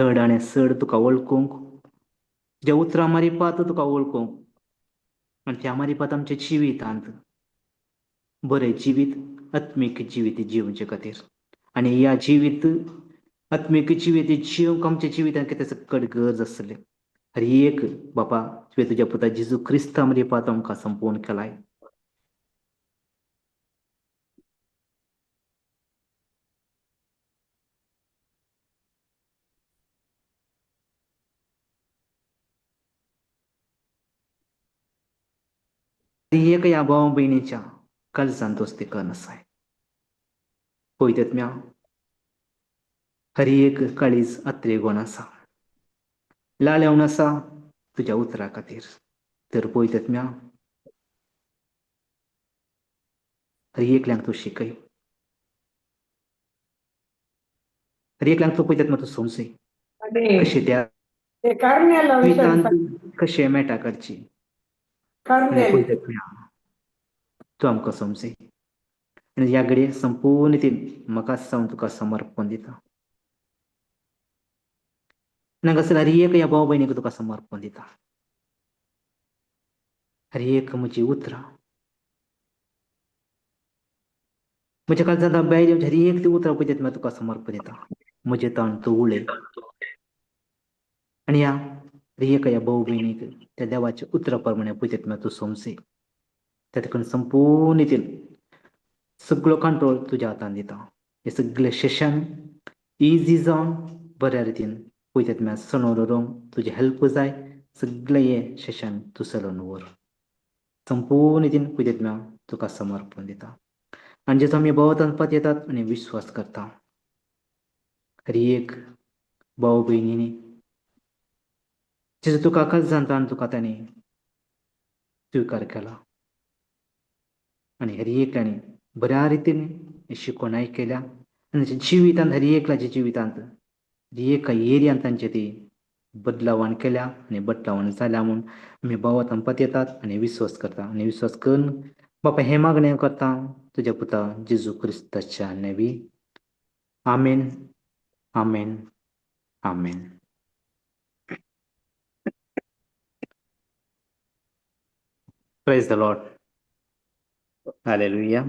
Third आनी चड तुका वळखूंक, तुज्या उतरां मारिपात तुका वळखूंक आनी त्या मारिपात आमच्या जिवितांत बरें जिवीत, आत्मीक जिवीत जिवचे खातीर आनी ह्या जिवीत आत्मीक जिवीत जिवंक आमच्या जिवितांत कितें सकट गरज आसली. हर एक बापा तुवें तुज्या पुता जेजू क्रिस्ता मारिपात आमकां संपूर्ण केलाय. एक ह्या भाव भयणीच्या काळजान दोस्ती कर आसाय पळयतात म्या हर एक काळीज अत्रेगोण आसा, लाळेवन आसा तुज्या उतरा खातीर. तर पळयतात म्या हर एकल्यांक तूं शिकय, हर एकल्यांक तूं पळयतात म्या तूं समजय कशें त्या जिवितांत कशें मेटा करची आनी पळयतात म्या तूं आमकां समजय आनी ह्या घडये संपूर्ण ती म्हाका जावन तुका समर्पण दिता. हांगासर हर एक ह्या भाव भयणीक तुका समर्पण दिता. हर एक म्हजी उतरां म्हज्या काळजांत भायर येवन हर एक ती उतरां पळयतात म्या तुका समर्पण दिता. म्हजें ताण तूं उलय आनी ह्या हर एक ह्या भाव भयणीक त्या देवाच्या उतरा प्रमाणे पळयतात म्या तूं समजय. त्या देखून संपूर्ण सगळो कंट्रोल तुज्या हातान दिता. हें सगळें सेशन इजी जावन बऱ्या रितीन पळयतात म्या सणोर व्हरूंक तुजें हेल्प जाय. सगळें हें सेशन तूं चलोवन व्हर. संपूर्ण रितीन पळयतात म्या तुका समर्पण दिता. आनी जेजो आमी भोंवतणपात येतात आनी विश्वास करता हर एक भाव भयणींनी जेजो तुका काळजांत आनी तुका तांणी स्विकार केला आनी हर एकल्यानी बऱ्या रितीन शिकवणाय केल्या आनी जिवितांत हर एकल्याच्या जिवितांत हर एका एरियांत तांचे ती बदलावण केल्या आनी बदलावण जाल्या म्हूण आमी भावात येतात आनी विश्वास करता आनी विश्वास करून बापा हें मागणें करता तुज्या पुता जेजू क्रिस्ताच्या नेवी. आमेन, आमेन, आमेन. Praise the Lord. Hallelujah.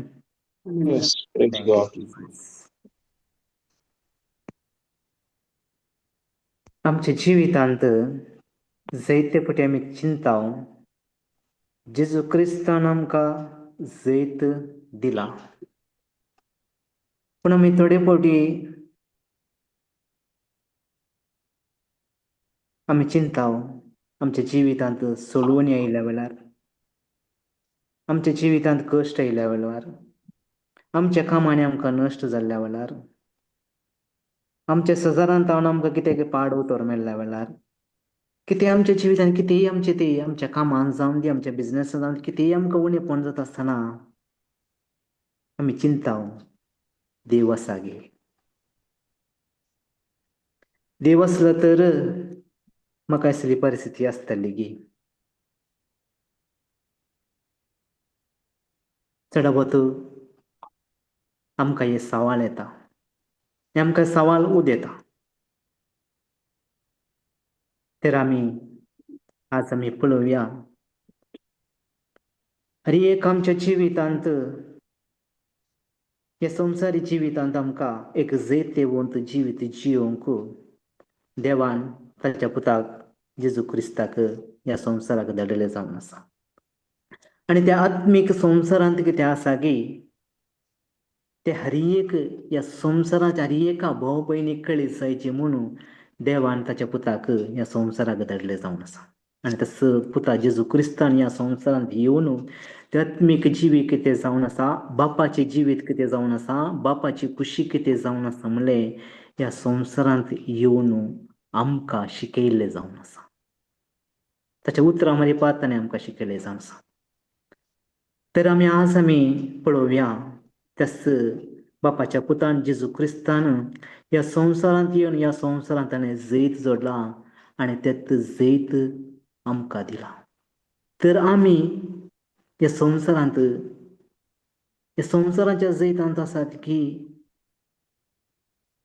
Yes, praise Thank you, God. Jesus. आमच्या जिवितांत जैते फावटी आमी चिंता जेजू क्रिस्तान आमकां जैत दिला, पूण आमी थोडे फावटी आमी चिंता आमच्या जिवितांत सोडवणी आयल्या वेळार, आमच्या जिवितांत कश्ट आयल्या वेळार, आमच्या कामांनी आमकां नश्ट जाल्ल्या वेळार, आमच्या सजारांत हांव आमकां कितें पाड उतर मेळ्ळ्या वेळार, कितें आमच्या जिवितांत कितेंय आमचें तें आमच्या कामांत जावन दी, आमच्या बिजनसान जावन कितेंय आमकां उणेपण जाता आसतना आमी चिंता देव आसा गे, देव आसलो तर म्हाका असली परिस्थिती आसतली गी. चडावत आमकां हे सवाल येता, हे आमकां सवाल उदेता. तर आमी आज आमी पळोवया हर एक आमच्या जिवितांत ह्या संवसारी जिवितांत आमकां एक जैतेवंत जिवीत जियोवंक देवान ताच्या पुताक जेजू क्रिस्ताक ह्या संवसाराक धाडिल्लें जावन आसा. आनी त्या आत्मीक संवसारांत कितें आसा की ते हर एक ह्या संवसाराच्या हर एका भाव भयणीक कळीत जायची म्हणून देवान ताच्या पुताक ह्या संवसाराक धाडलें जावन आसा. आनी तस पुता जेजू क्रिस्तान ह्या संवसारांत येवन ते आत्मीक जिवीत कितें जावन आसा, बापाचें जिवीत कितें जावन आसा, बापाची खुशी कितें जावन आसा म्हणलें ह्या संवसारांत येवन आमकां शिकयल्लें जावन आसा. ताच्या उतरां मरेपात ताणें आमकां शिकयल्लें जावन आसा. तर आमी आज आमी पळोवया त्याच बापाच्या पुतान जेजू क्रिस्तान ह्या संवसारांत येवन ह्या संवसारांत ताणें जैत जोडलां आनी तेत जैत आमकां दिलां. तर आमी ह्या संवसारांत ह्या संवसाराच्या जैतांत आसात की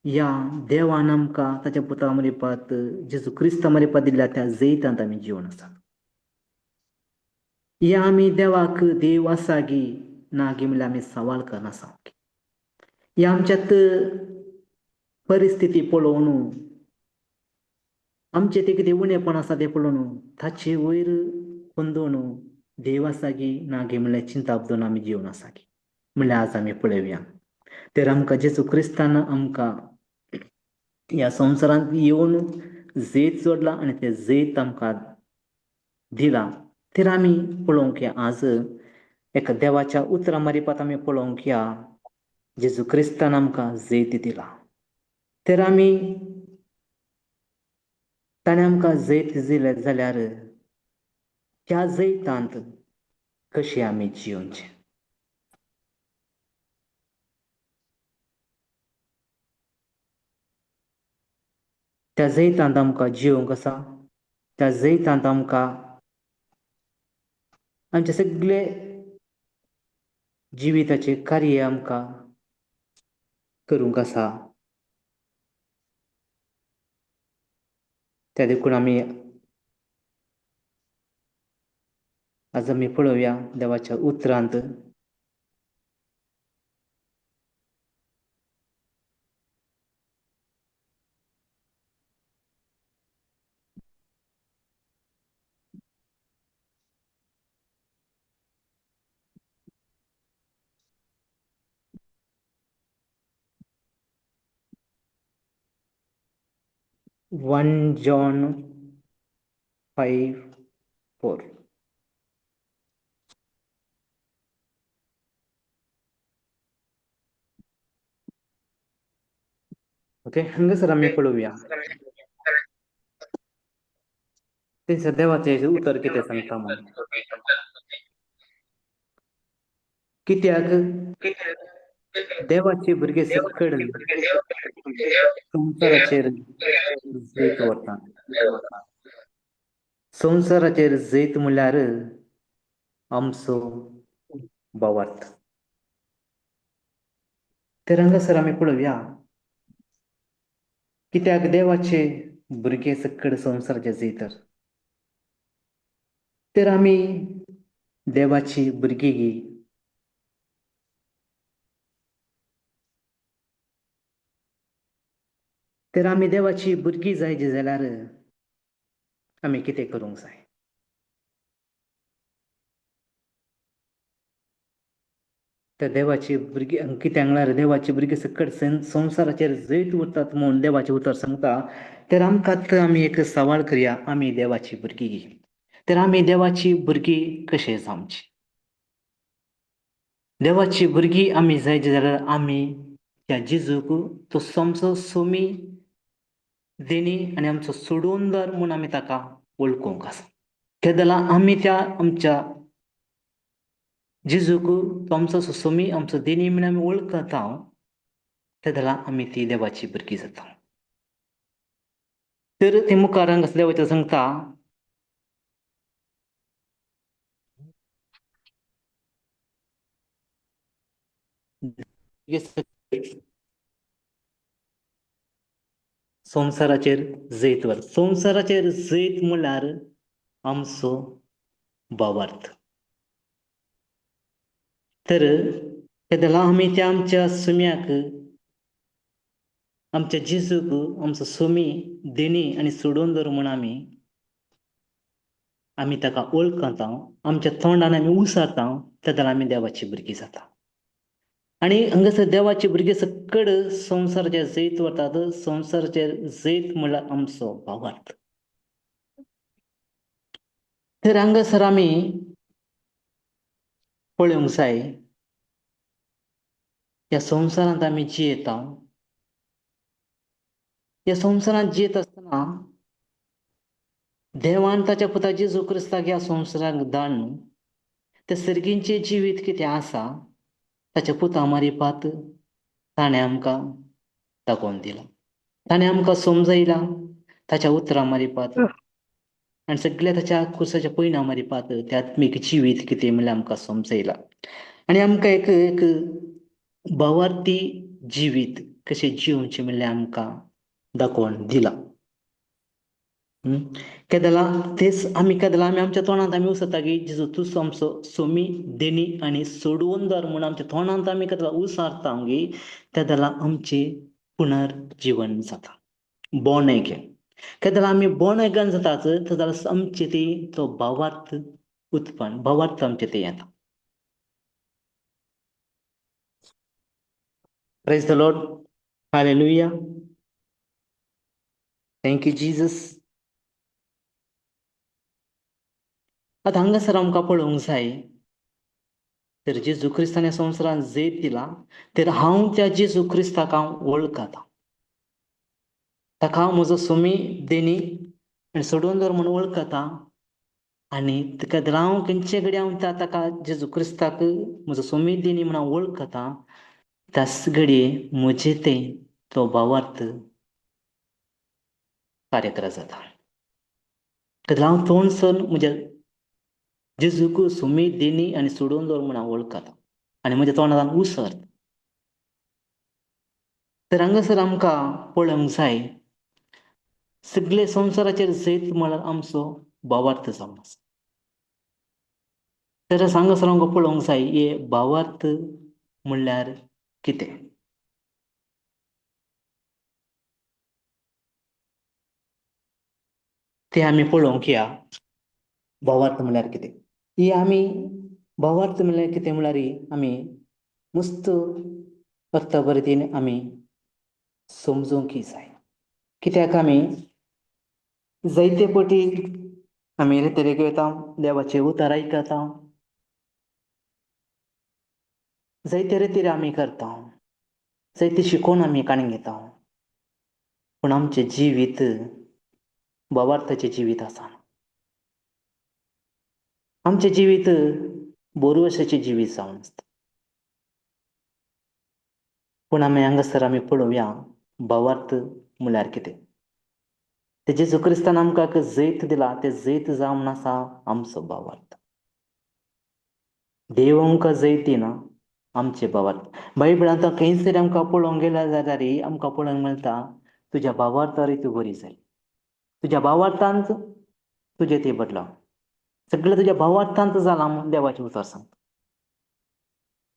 ह्या देवान आमकां ताच्या पुता मारिपात जेजू क्रिस्ता मारिपात दिल्ल्या त्या जैतांत आमी जिवन आसात. ह्या आमी देवाक देव आसा गी ना गी म्हणल्यार आमी सवाल करनासा. ह्या आमच्यात परिस्थिती पळोवन आमचे ते कितें उणेपण आसा तें पळोवन ताचे वयर गोंदोवन देव आसा गी ना गी म्हणल्यार चिंताप दवरून आमी जिवन आसा गी म्हणल्यार आज आमी पळोवया. तर आमकां जेजू क्रिस्तान आमकां ह्या संवसारांत येवन जैत जोडलां आनी तें जैत आमकां दिलां. तर आमी पळोवंक या आज एका देवाच्या उतरां मारिपात आमी पळोवंक या जेजू क्रिस्तान आमकां जैत दिलां. तर आमी ताणें आमकां जैत दिलें जाल्यार त्या जैतांत कशें आमी जियोवचें? त्या जैतांत आमकां जियोवंक आसा. त्या जैतांत आमकां आमचे सगळे जिविताचें कार्य आमकां करूंक आसा. त्या देखून आमी आज आमी पळोवया देवाच्या उतरांत 1 John 5:4. Okay, हांगासर आमी पळोवया थंयसर देवाचें उतर कितें सांगता म्हूण. कित्याक देवाचे भुरगे सकड संवसाराचेर जैत व्हरतात. संवसाराचेर जैत म्हणल्यार आमचो भावार्थ. तर हांगासर आमी पळोवया कित्याक देवाचे भुरगे सकड संवसाराचेर जैत तर आमी देवाची भुरगीं गी तर आमी देवाची भुरगीं जायची जाल्यार आमी कितें करूंक जाय? तर देवाची भुरगीं कितें म्हणल्यार देवाची भुरगीं सकट संवसाराचेर जैत उरतात म्हूण देवाचें उतर सांगता. तर आमकां आमी एक सवाल करया, आमी देवाची भुरगीं. तर आमी देवाची भुरगीं कशें जावची? देवाची भुरगीं आमी जायची जाल्यार आमी त्या जेजूक तो आमचो सोमी देणी आनी आमचो सोडोवंदार म्हूण आमी ताका वळखूंक आसा. तेदला आमी त्या आमच्या जेजूक तो आमचो सोमी आमचो देणी म्हूण आमी वळखता तेदला आमी ती देवाची भुरगीं जाता. तर ते मुखार हांगा देवाचें सांगता संवसाराचेर जैत व्हर. संवसाराचेर जैत म्हणल्यार आमचो भावार्थ. तर तेदला आमी त्या आमच्या सुम्याक आमच्या जेजूक आमचो सोमी देणी आनी सोडोवन दवर म्हूण आमी आमी ताका वळखता, आमच्या तोंडान आमी उसारता, तेदला आमी देवाची भुरगीं जाता. आनी हांगासर देवाची भुरगीं सकड संवसाराचेर जैत व्हरतात. संवसाराचेर जैत म्हणल्यार आमचो भावार्थ. तर हांगासर आमी पळोवंक जाय ह्या संवसारांत आमी जियेता. ह्या संवसारांत जियेत आसतना देवान ताच्या पुता जेजू क्रिस्ताक ह्या संवसाराक धाडून ते सर्गींचें जिवीत कितें आसा ताच्या पुता मारिपात ताणें आमकां दाखोवन दिलां. ताणें आमकां समजयलां ताच्या उतरां मारिपात आनी सगळ्या ताच्या कुसाच्या पयणा मारिपात ते आत्मीक जिवीत कितें म्हणल्यार आमकां समजयलां. आनी आमकां एक एक भावार्थी जिवीत कशें जिवचें म्हणल्यार आमकां दाखोवन दिलां. केदला तेच आमी केदला आमी आमच्या तोंडांत आमी उसता की जेजू तूं आमचो सोमी देणी आनी सोडवणदार म्हूण आमच्या तोंडांत आमी केदला उसारता गी तेदला आमचें पुनर्जीवन जाता, बॉर्न अगेन. केदला आमी बॉर्न अगेन जातात तेदला आमचे ती तो भावार्थ उत्पन्न, भावार्थ आमचे ते येता. Praise the Lord. Hallelujah. Thank you Jesus. आतां हांगासर आमकां पळोवंक जाय तर जेजू क्रिस्तान ह्या संवसारांत जैत दिला तर हांव त्या जेजू क्रिस्ताक हांव वळखता, ताका हांव म्हजो सोमी देणी आनी सोडवणदार म्हूण वळखता आनी ताका हांव खंयचे कडेन हांव त्या ताका जेजू क्रिस्ताक म्हजो सोमी देणी म्हूण हांव वळखता, त्याच घडये म्हजे तें तो भावार्थ कार्यक्रम जाता. तर हांव तोंड सर म्हज्या जेजूक सोमी देणी आनी सोडवणदार म्हूण हांव वळखता आनी म्हज्या तोंडांत उसर. तर हांगासर आमकां पळोवंक जाय सगळे संवसाराचेर जैत म्हळ्यार आमचो भावार्थ जावन आसा. तर हांगासर आमकां पळोवंक जाय हे भावार्थ म्हणल्यार कितें. ते आमी पळोवंक या भावार्थ म्हणल्यार कितें. ही आमी भावार्थ म्हणल्यार कितें म्हणल्यार आमी मस्त अर्थ बरें आमी समजूंक जाय. कित्याक आमी जायते पटी आमी रितरेक वता, देवाचें उतर आयकता, जायते रितीर आमी करता, जायते शिकोवन आमी काणी घेता, पूण आमचें जिवीत भावार्थाचें जिवीत आसा. आमचें जिवीत बोरवशाचें जिवीत जावन आसता. पूण आमी हांगासर आमी पळोवया भावार्थ म्हणल्यार कितें. ते जेजू क्रिस्तान आमकां जैत दिला तें जैत जावन आसा आमचो भावार्थ. देव आमकां जैत दिना, आमचे भावार्थ. बायबलांत खंयच तरी आमकां पळोवंक गेल्यार जाल्यार आमकां पळोवंक मेळटा तुज्या भावार्थार तूं बरी जाय, तुज्या भावार्थांत तुजें तें बदलाव, सगळें तुज्या भावार्थांत जालां म्हूण देवाचें उतर सांगता.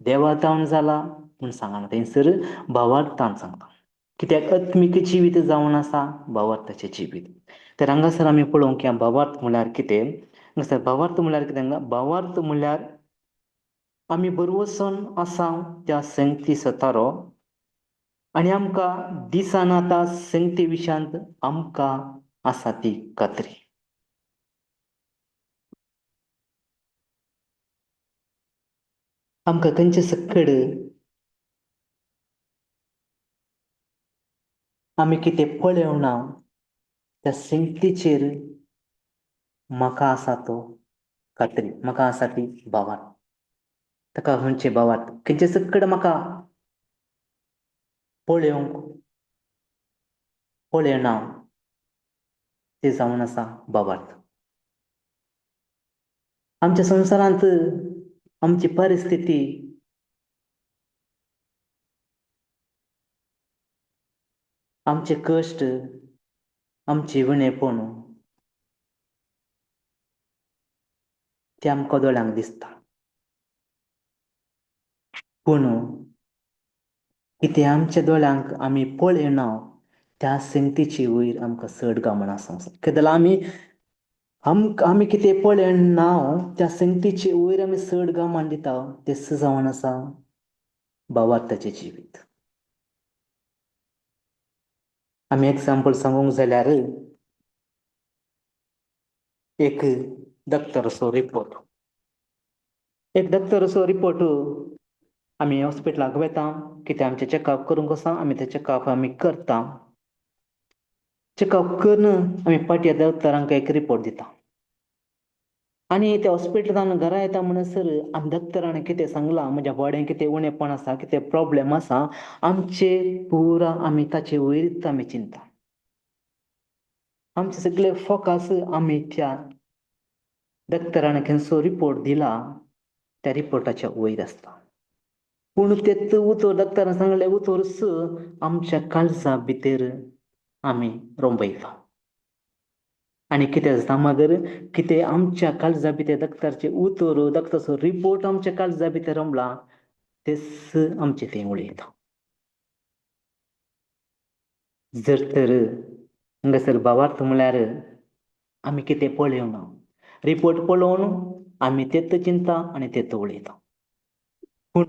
देवार्थान जाला म्हूण सांगना, थंयसर भावार्थान सांगता. कित्याक आत्मीक जिवीत जावन आसा भावार्थाचें जिवीत. तर हांगासर आमी पळोवंक या भावार्थ म्हणल्यार कितें. हांगासर भावार्थ म्हणल्यार कितें, हांगा भावार्थ म्हणल्यार आमी बरवसन आसा त्या संगती सतारो आनी आमकां दिसना त्या संगती विशयांत आमकां आसा ती खात्री. आमकां खंयचे सकड आमी कितें पळोवना त्या संगतीचेर म्हाका आसा तो खात्री, म्हाका आसा ती भावार्थ. ताका खंयचे भावार्थ खंयचे सकड म्हाका पळोवंक पळयना ते जावन आसा भावार्थ. आमच्या संवसारांत आमची परिस्थिती आमचे कश्ट, आमचे विणेपण ते आमकां दोळ्यांक दिसता, पूण कितें आमच्या दोळ्यांक आमी पळयना त्या संगतीची वयर आमकां चड गमन आसूंक जाय. केदला आमी आमी कितें पळयना त्या संगतीचे वयर आमी चड गमन दिता तें जावन आसा भावार्थाचें जिवीत. आमी एग्जाम्पल सांगूंक जाल्यार एक डॉक्टराचो रिपोर्ट, एक डॉक्टराचो रिपोर्ट आमी हॉस्पिटलाक वता, कितें आमचें चॅकअप करूंक आसा आमी तें चॅकअप आमी करता. चॅकअप करून आमी पाटया दोतोरांक एक रिपोर्ट दिता आनी त्या हॉस्पिटलान घरा येता म्हणसर आमी डॉक्टरान कितें सांगलां, म्हज्या बॉडीन कितें उणेपण आसा, कितें प्रॉब्लेम आसा, आमचे पुरा आमी ताचे वयरच आमी चिंता. आमचे सगळे फोकस आमी त्या डॉक्टरान खंयचो रिपोर्ट दिला त्या रिपोर्टाच्या वयर आसता. पूण तेच उतर डॉक्टरान सांगलें उतरच आमच्या काळजा भितर आमी रोंबयता. आनी कितें जाता मागीर कितें आमच्या काळजा भितर डॉक्टराचें उतर, डॉक्टराचो रिपोर्ट आमच्या काळजा भितर रोमला तेच आमचें तें उलयता. जर तर हांगासर भावार्थ म्हळ्यार आमी कितें पळयना, रिपोर्ट पळोवन आमी तेच चिंता आनी तेच उलयता. पूण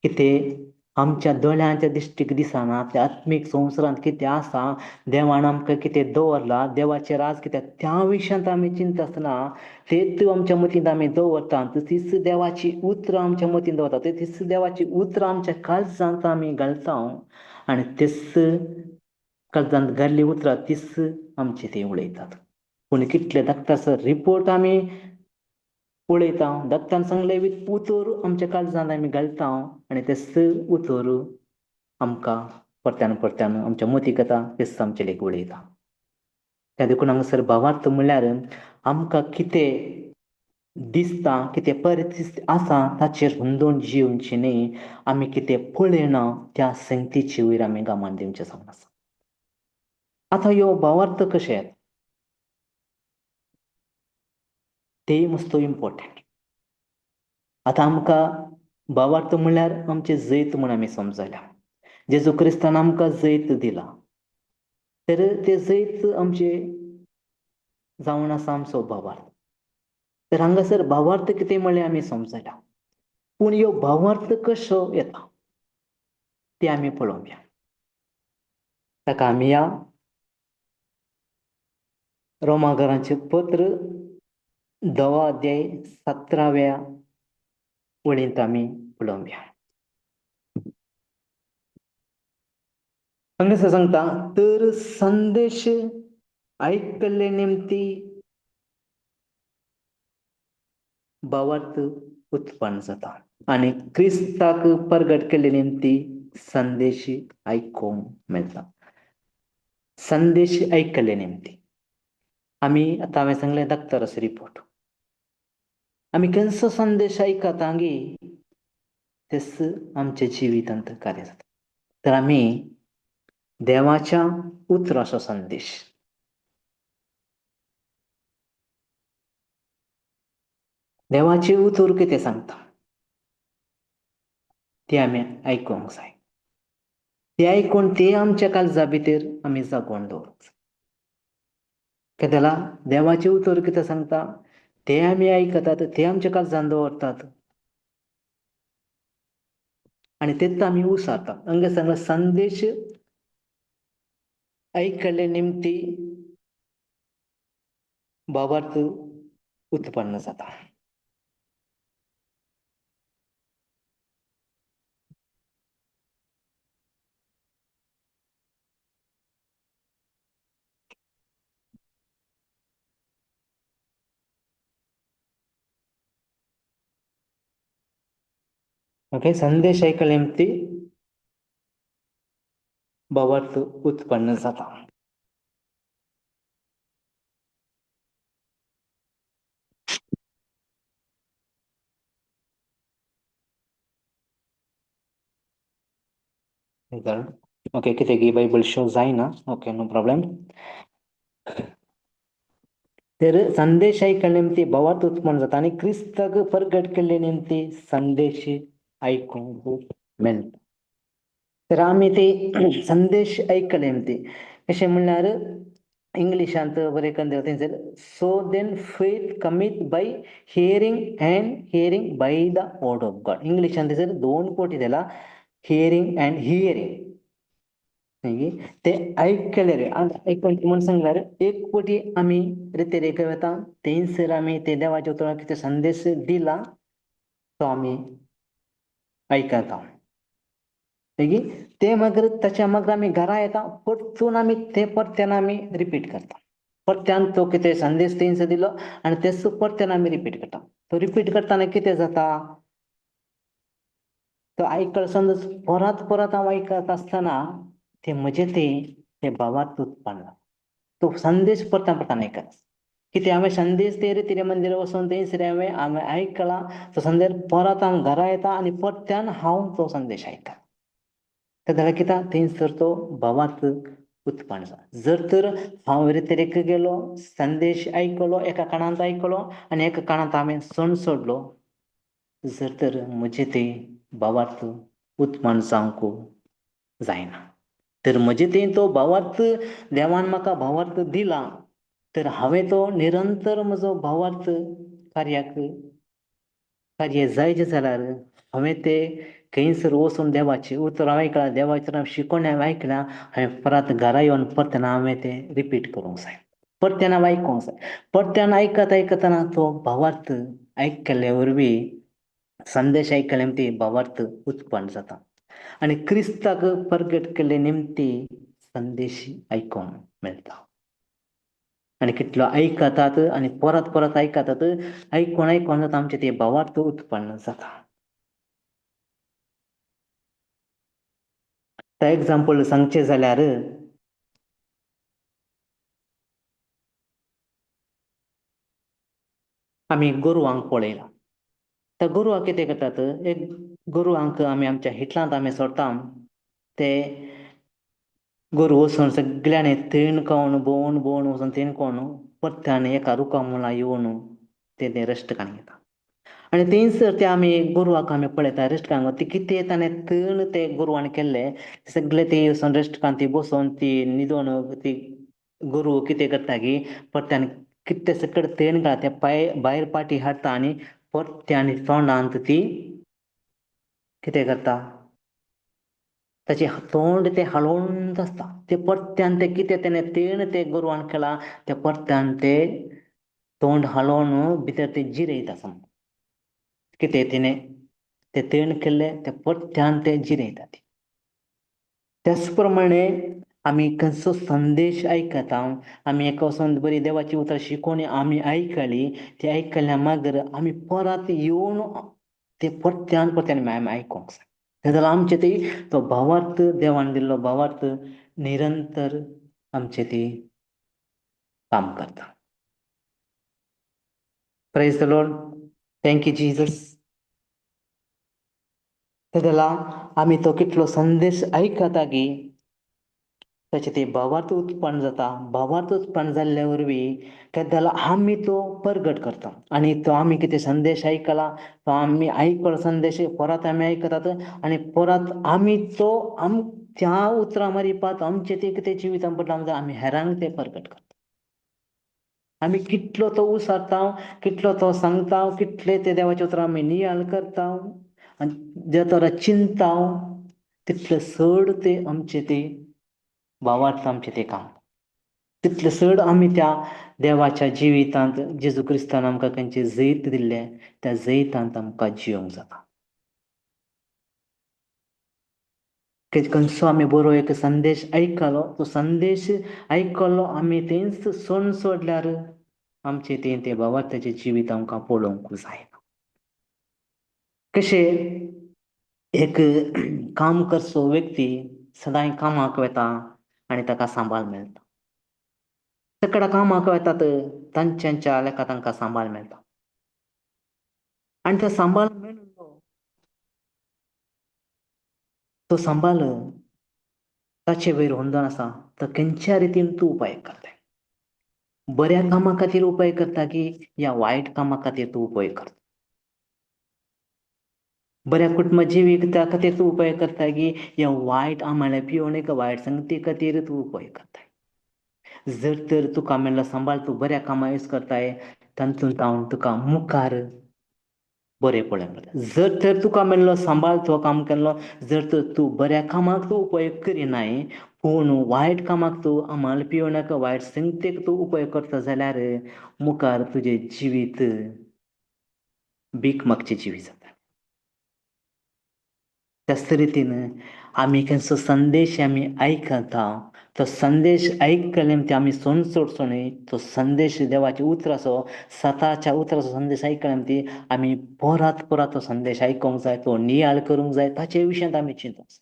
कितें आमच्या दोळ्यांच्या दिश्टीक दिसना, त्या आत्मीक संवसारांत कितें आसा, देवान आमकां कितें दवरला, देवाचें राज कितें त्या विशयांत आमी चिंता आसतना तेच आमच्या मतींत आमी दवरता. तीच देवाची उतरां आमच्या मतींत दवरता, तीच देवाची उतरां आमच्या काळजांत आमी घालता आनी तेच काळजांत घाल्ली उतरां तीच आमची ती उलयतात. पूण कितले डॉक्टराचो रिपोर्ट आमी पळयता, डॉक्टरान सांगलें विथ उतर आमच्या काळजांत आमी घालता आनी तेच उतर आमकां परत्यान परत्यान आमच्या मतीक येता, तेच आमचे लेख उलयता. त्या देखून हांगासर भावार्थ म्हणल्यार आमकां कितें दिसता, कितें परिस्थिती आसा ताचेर हुंदोवन जिवची न्ही, आमी कितें पळयना त्या संगतीची वयर आमी गमान दिवचें जावन आसा. आतां ह्यो भावार्थ कशें येता तेय मस्त इम्पोर्टंट. आतां आमकां भावार्थ म्हणल्यार आमचें जैत म्हूण आमी समजल्या. जेजू क्रिस्तान आमकां जैत दिला, तर तें जैत आमचें जावन आसा आमचो भावार्थ. तर हांगासर भावार्थ कितें म्हणलें आमी समजल्या, पूण ह्यो भावार्थ कसो येता तें आमी पळोवया. ताका आमी ह्या रोमाघरांचें पत्र 10 अध्याय 17व्या वळींत आमी पळोवया. हांगासर सांगता, तर संदेश आयकल्ले निमती भावार्थ उत्पन्न जाता आनी क्रिस्ताक परगट केल्ले निमती संदेश आयकूंक मेळटा. संदेश आयकल्ले निमती आमी आतां हांवें सांगलें डॉक्टराचो रिपोर्ट, आमी खंयचो संदेश आयकता गे तेच आमच्या जिवितांत कार्य जाता. तर आमी देवाच्या उतराचो संदेश देवाचें उतर कितें सांगता तें आमी आयकूंक जाय. तें आयकून तें आमच्या काळजा भितर आमी जागोवन दवरूंक जाय. कित्याक देवाचें उतर कितें सांगता तें आमी आयकतात, तें आमच्या काळजान दवरतात आनी तेच आमी उसारतात. हांगा सांगला संदेश आयकल्ले निमती भावार्थ उत्पन्न जाता. ओके, संदेश आयकल्ले निमती भावार्थ उत्पन्न जाता. ओके, कितें की बायबल शो जायना, ओके नो प्रॉब्लेम. तर संदेश आयकल्ले निमती भावार्थ उत्पन्न जाता आनी क्रिस्ताक परगट केल्ले निमती संदेश आयकूंक मेळटा. तर आमी ते संदेश आयकले निमती कशें म्हणल्यार इंग्लिशांत बरें करून थंयसर so then faith cometh by hearing and hearing by the word of God. इंग्लिशांत थंयसर दोन कोटी दिला, हियरींग अँड हियरींग. ते आयकले रे आयकून म्हूण सांगल्यार एक कोटी आमी रितेर वता थंयसर आमी ते देवाच्या उतराक कितें संदेश दिला तो आमी आयकता. ते मागीर ताच्या मागीर आमी घरा येता, परतून आमी ते परत्यान आमी रिपीट करता. परत्यान तो कितें संदेश थंयसर दिलो आनी तेच परत्यान आमी रिपीट करता. तो रिपीट करतना कितें जाता, तो आयकल संदेश परत परत हांव आयकत आसतना ते म्हजे ते भावार्थ उत्पन्न जाता. तो संदेश परत्यान परत्यान आयकत. कितें हांवें संदेश ते रितीरे मंदिर वचून थंयसर हांवें आयकला तो संदेश परत हांव घरा येता आनी परत्यान हांव तो संदेश आयकता. तेन्ना कित्याक थंयसर तो भावार्थ उत्पन्न जाता. जर तर हांव रितीरेक गेलो, संदेश आयकलो, एका काणांत आयकलो आनी एका काणांत हांवें सण सोडलो, जर तर म्हजें तें भावार्थ उत्पन्न जावंक जायना. तर म्हजें तें तो भावार्थ देवान म्हाका भावार्थ दिला तर हांवें तो निरंतर म्हजो भावार्थ कार्याक कार्य जायचें जाल्यार हांवें ते खंयसर वचून देवाचें उतरां आयकलां, देवाचें शिकोवणें हांवें आयकलां, हांवें परत घरा येवन परत्यान हांवें तें रिपीट करूंक जाय, परत्यान हांवें आयकूंक जाय. परत्यान आयकत आयकतना तो भावार्थ आयकल्ले वरवीं संदेश आयकले ती भावार्थ उत्पन्न जाता आनी क्रिस्ताक परगट केल्ले निमती संदेश आयकूंक मेळटा. आनी कितलो आयकतात आनी परत परत आयकतात, आयकून आयकून जाता आमचें ते भावार्थ उत्पन्न जाता. फॉर एग्जाम्पल सांगचें जाल्यार आमी गोरवांक पळयलां. त्या गोरवां कितें करतात, एक गोरवांक आमी आमच्या हिटलांत आमी सोडटा, ते गोरव वचून सगळ्यांनी थंय खावन भोंवन भोंवन वचून थंय खावन परत्यान एका रुखा मुळां येवन ते रेस्ट काडून घेता. आनी थंयसर ते आमी गोरवाक आमी पळयता रेस्ट काडून ती कितें ताणें थंय ते गोरवान केल्ले सगळे ते वचून रेस्ट काडून ती बसोन ती न्हिदोन ती गोरव कितें करता की परत्यान कितें सकट थंय घालता ते पांय भायर पाटी हाडटा आनी परत्यान तोंडांत ती कितें करता, ताचें तोंड तें हालोवन आसता. ते परत्यान ते कितें तेणें तेण ते गोरवान केलां ते परत्यान ते तोंड हालोवन भितर ते जिरयता सामकें. कितें तिणें ते तेण केल्लें ते परत्यान ते जिरयता. त्याच प्रमाणे आमी खंयचो संदेश आयकता, आमी एका वचून बरी देवाची उतरां शिकोवणी आमी आयकली, ती आयकल्या मागीर आमी परत येवन ते परत्यान परत्यान आमी आयकूंक जाय. जाल्यार आमचें ती तो भावार्थ देवान दिल्लो भावार्थ निरंतर आमचें ती काम करता. Praise the Lord, thank you Jesus. तेदला आमी तो कितलो संदेश आयकता की ताचें ते भावार्थ उत्पन्न जाता. भावार्थ उत्पन्न जाल्ले वरवीं तेदला आमी तो परगट करता आनी तो आमी कितें संदेश आयकला तो आमी आयकलो संदेश परत आमी आयकतात आनी परत आमी तो आम त्या उतरां मारिपात आमचें तें कितें जिवितान पडलां आमी हेरांक तें परगट करता. आमी कितलो तो उसारता, कितलो तो सांगता, कितले ते देवाच्या उतरां आमी नियाळ करता आनी जे तरा चिंता तितले चड ते आमचें ते भावार्थ आमचें तें काम, तितले चड आमी त्या देवाच्या जिवितांत जेजू क्रिस्तान आमकां खंयचें जैत दिल्लें त्या जैतांत आमकां जियोंक जाता. खंयचो आमी बरो एक संदेश आयकलो, तो संदेश आयकलो आमी तेंच सोण सोडल्यार आमचें तें तें भावार्थाचें जिवीत आमकां पळोवंक जायना. कशें एक काम करचो व्यक्ती सदांय कामाक वता आनी ताका सांबाळ मेळटा. सगळ्या कामाक वतात तांच्या लेखा तांकां सांबाळ मेळटा आनी तो सांबाळ मेळ्ळो तो सांबाळ ताचे वयर होंदण आसा तो खंयच्या रितीन तूं उपाय करता, बऱ्या कामा खातीर उपाय करता की या वायट कामा खातीर तूं उपाय करता, बऱ्या कुटुंब जिविता खातीर तूं उपाय करता की या वायट आमाल्या पिवणे वायट संगती खातीर तूं उपाय करता. जर तर तुका मेळ्ळो सांबाळ तूं बऱ्या कामां यूज करताय तातूंत हांव तुका मुखार बरें पळोवंक मेळटा. जर तर तुका मेळ्ळो सांबाळ तो काम केल्लो, जर तर तूं बऱ्या कामाक तूं उपयोग करिनाय पूण वायट कामाक तूं अमाल पिवणाक वायट संगतेक तूं उपयोग करता जाल्यार मुखार तुजें जिवीत भीक मागचें जिवीत जाता. त्याच रितीन आमी खंयचो संदेश आमी आयकता तो संदेश आयकले ते आमी सोण सोडचो न्हय. तो संदेश देवाच्या उतराचो सताच्या उतराचो संदेश आयकले ती आमी परत परत तो संदेश आयकूंक जाय, तो नियाळ करूंक जाय, ताचे विशयांत आमी चिंतूंक जाय.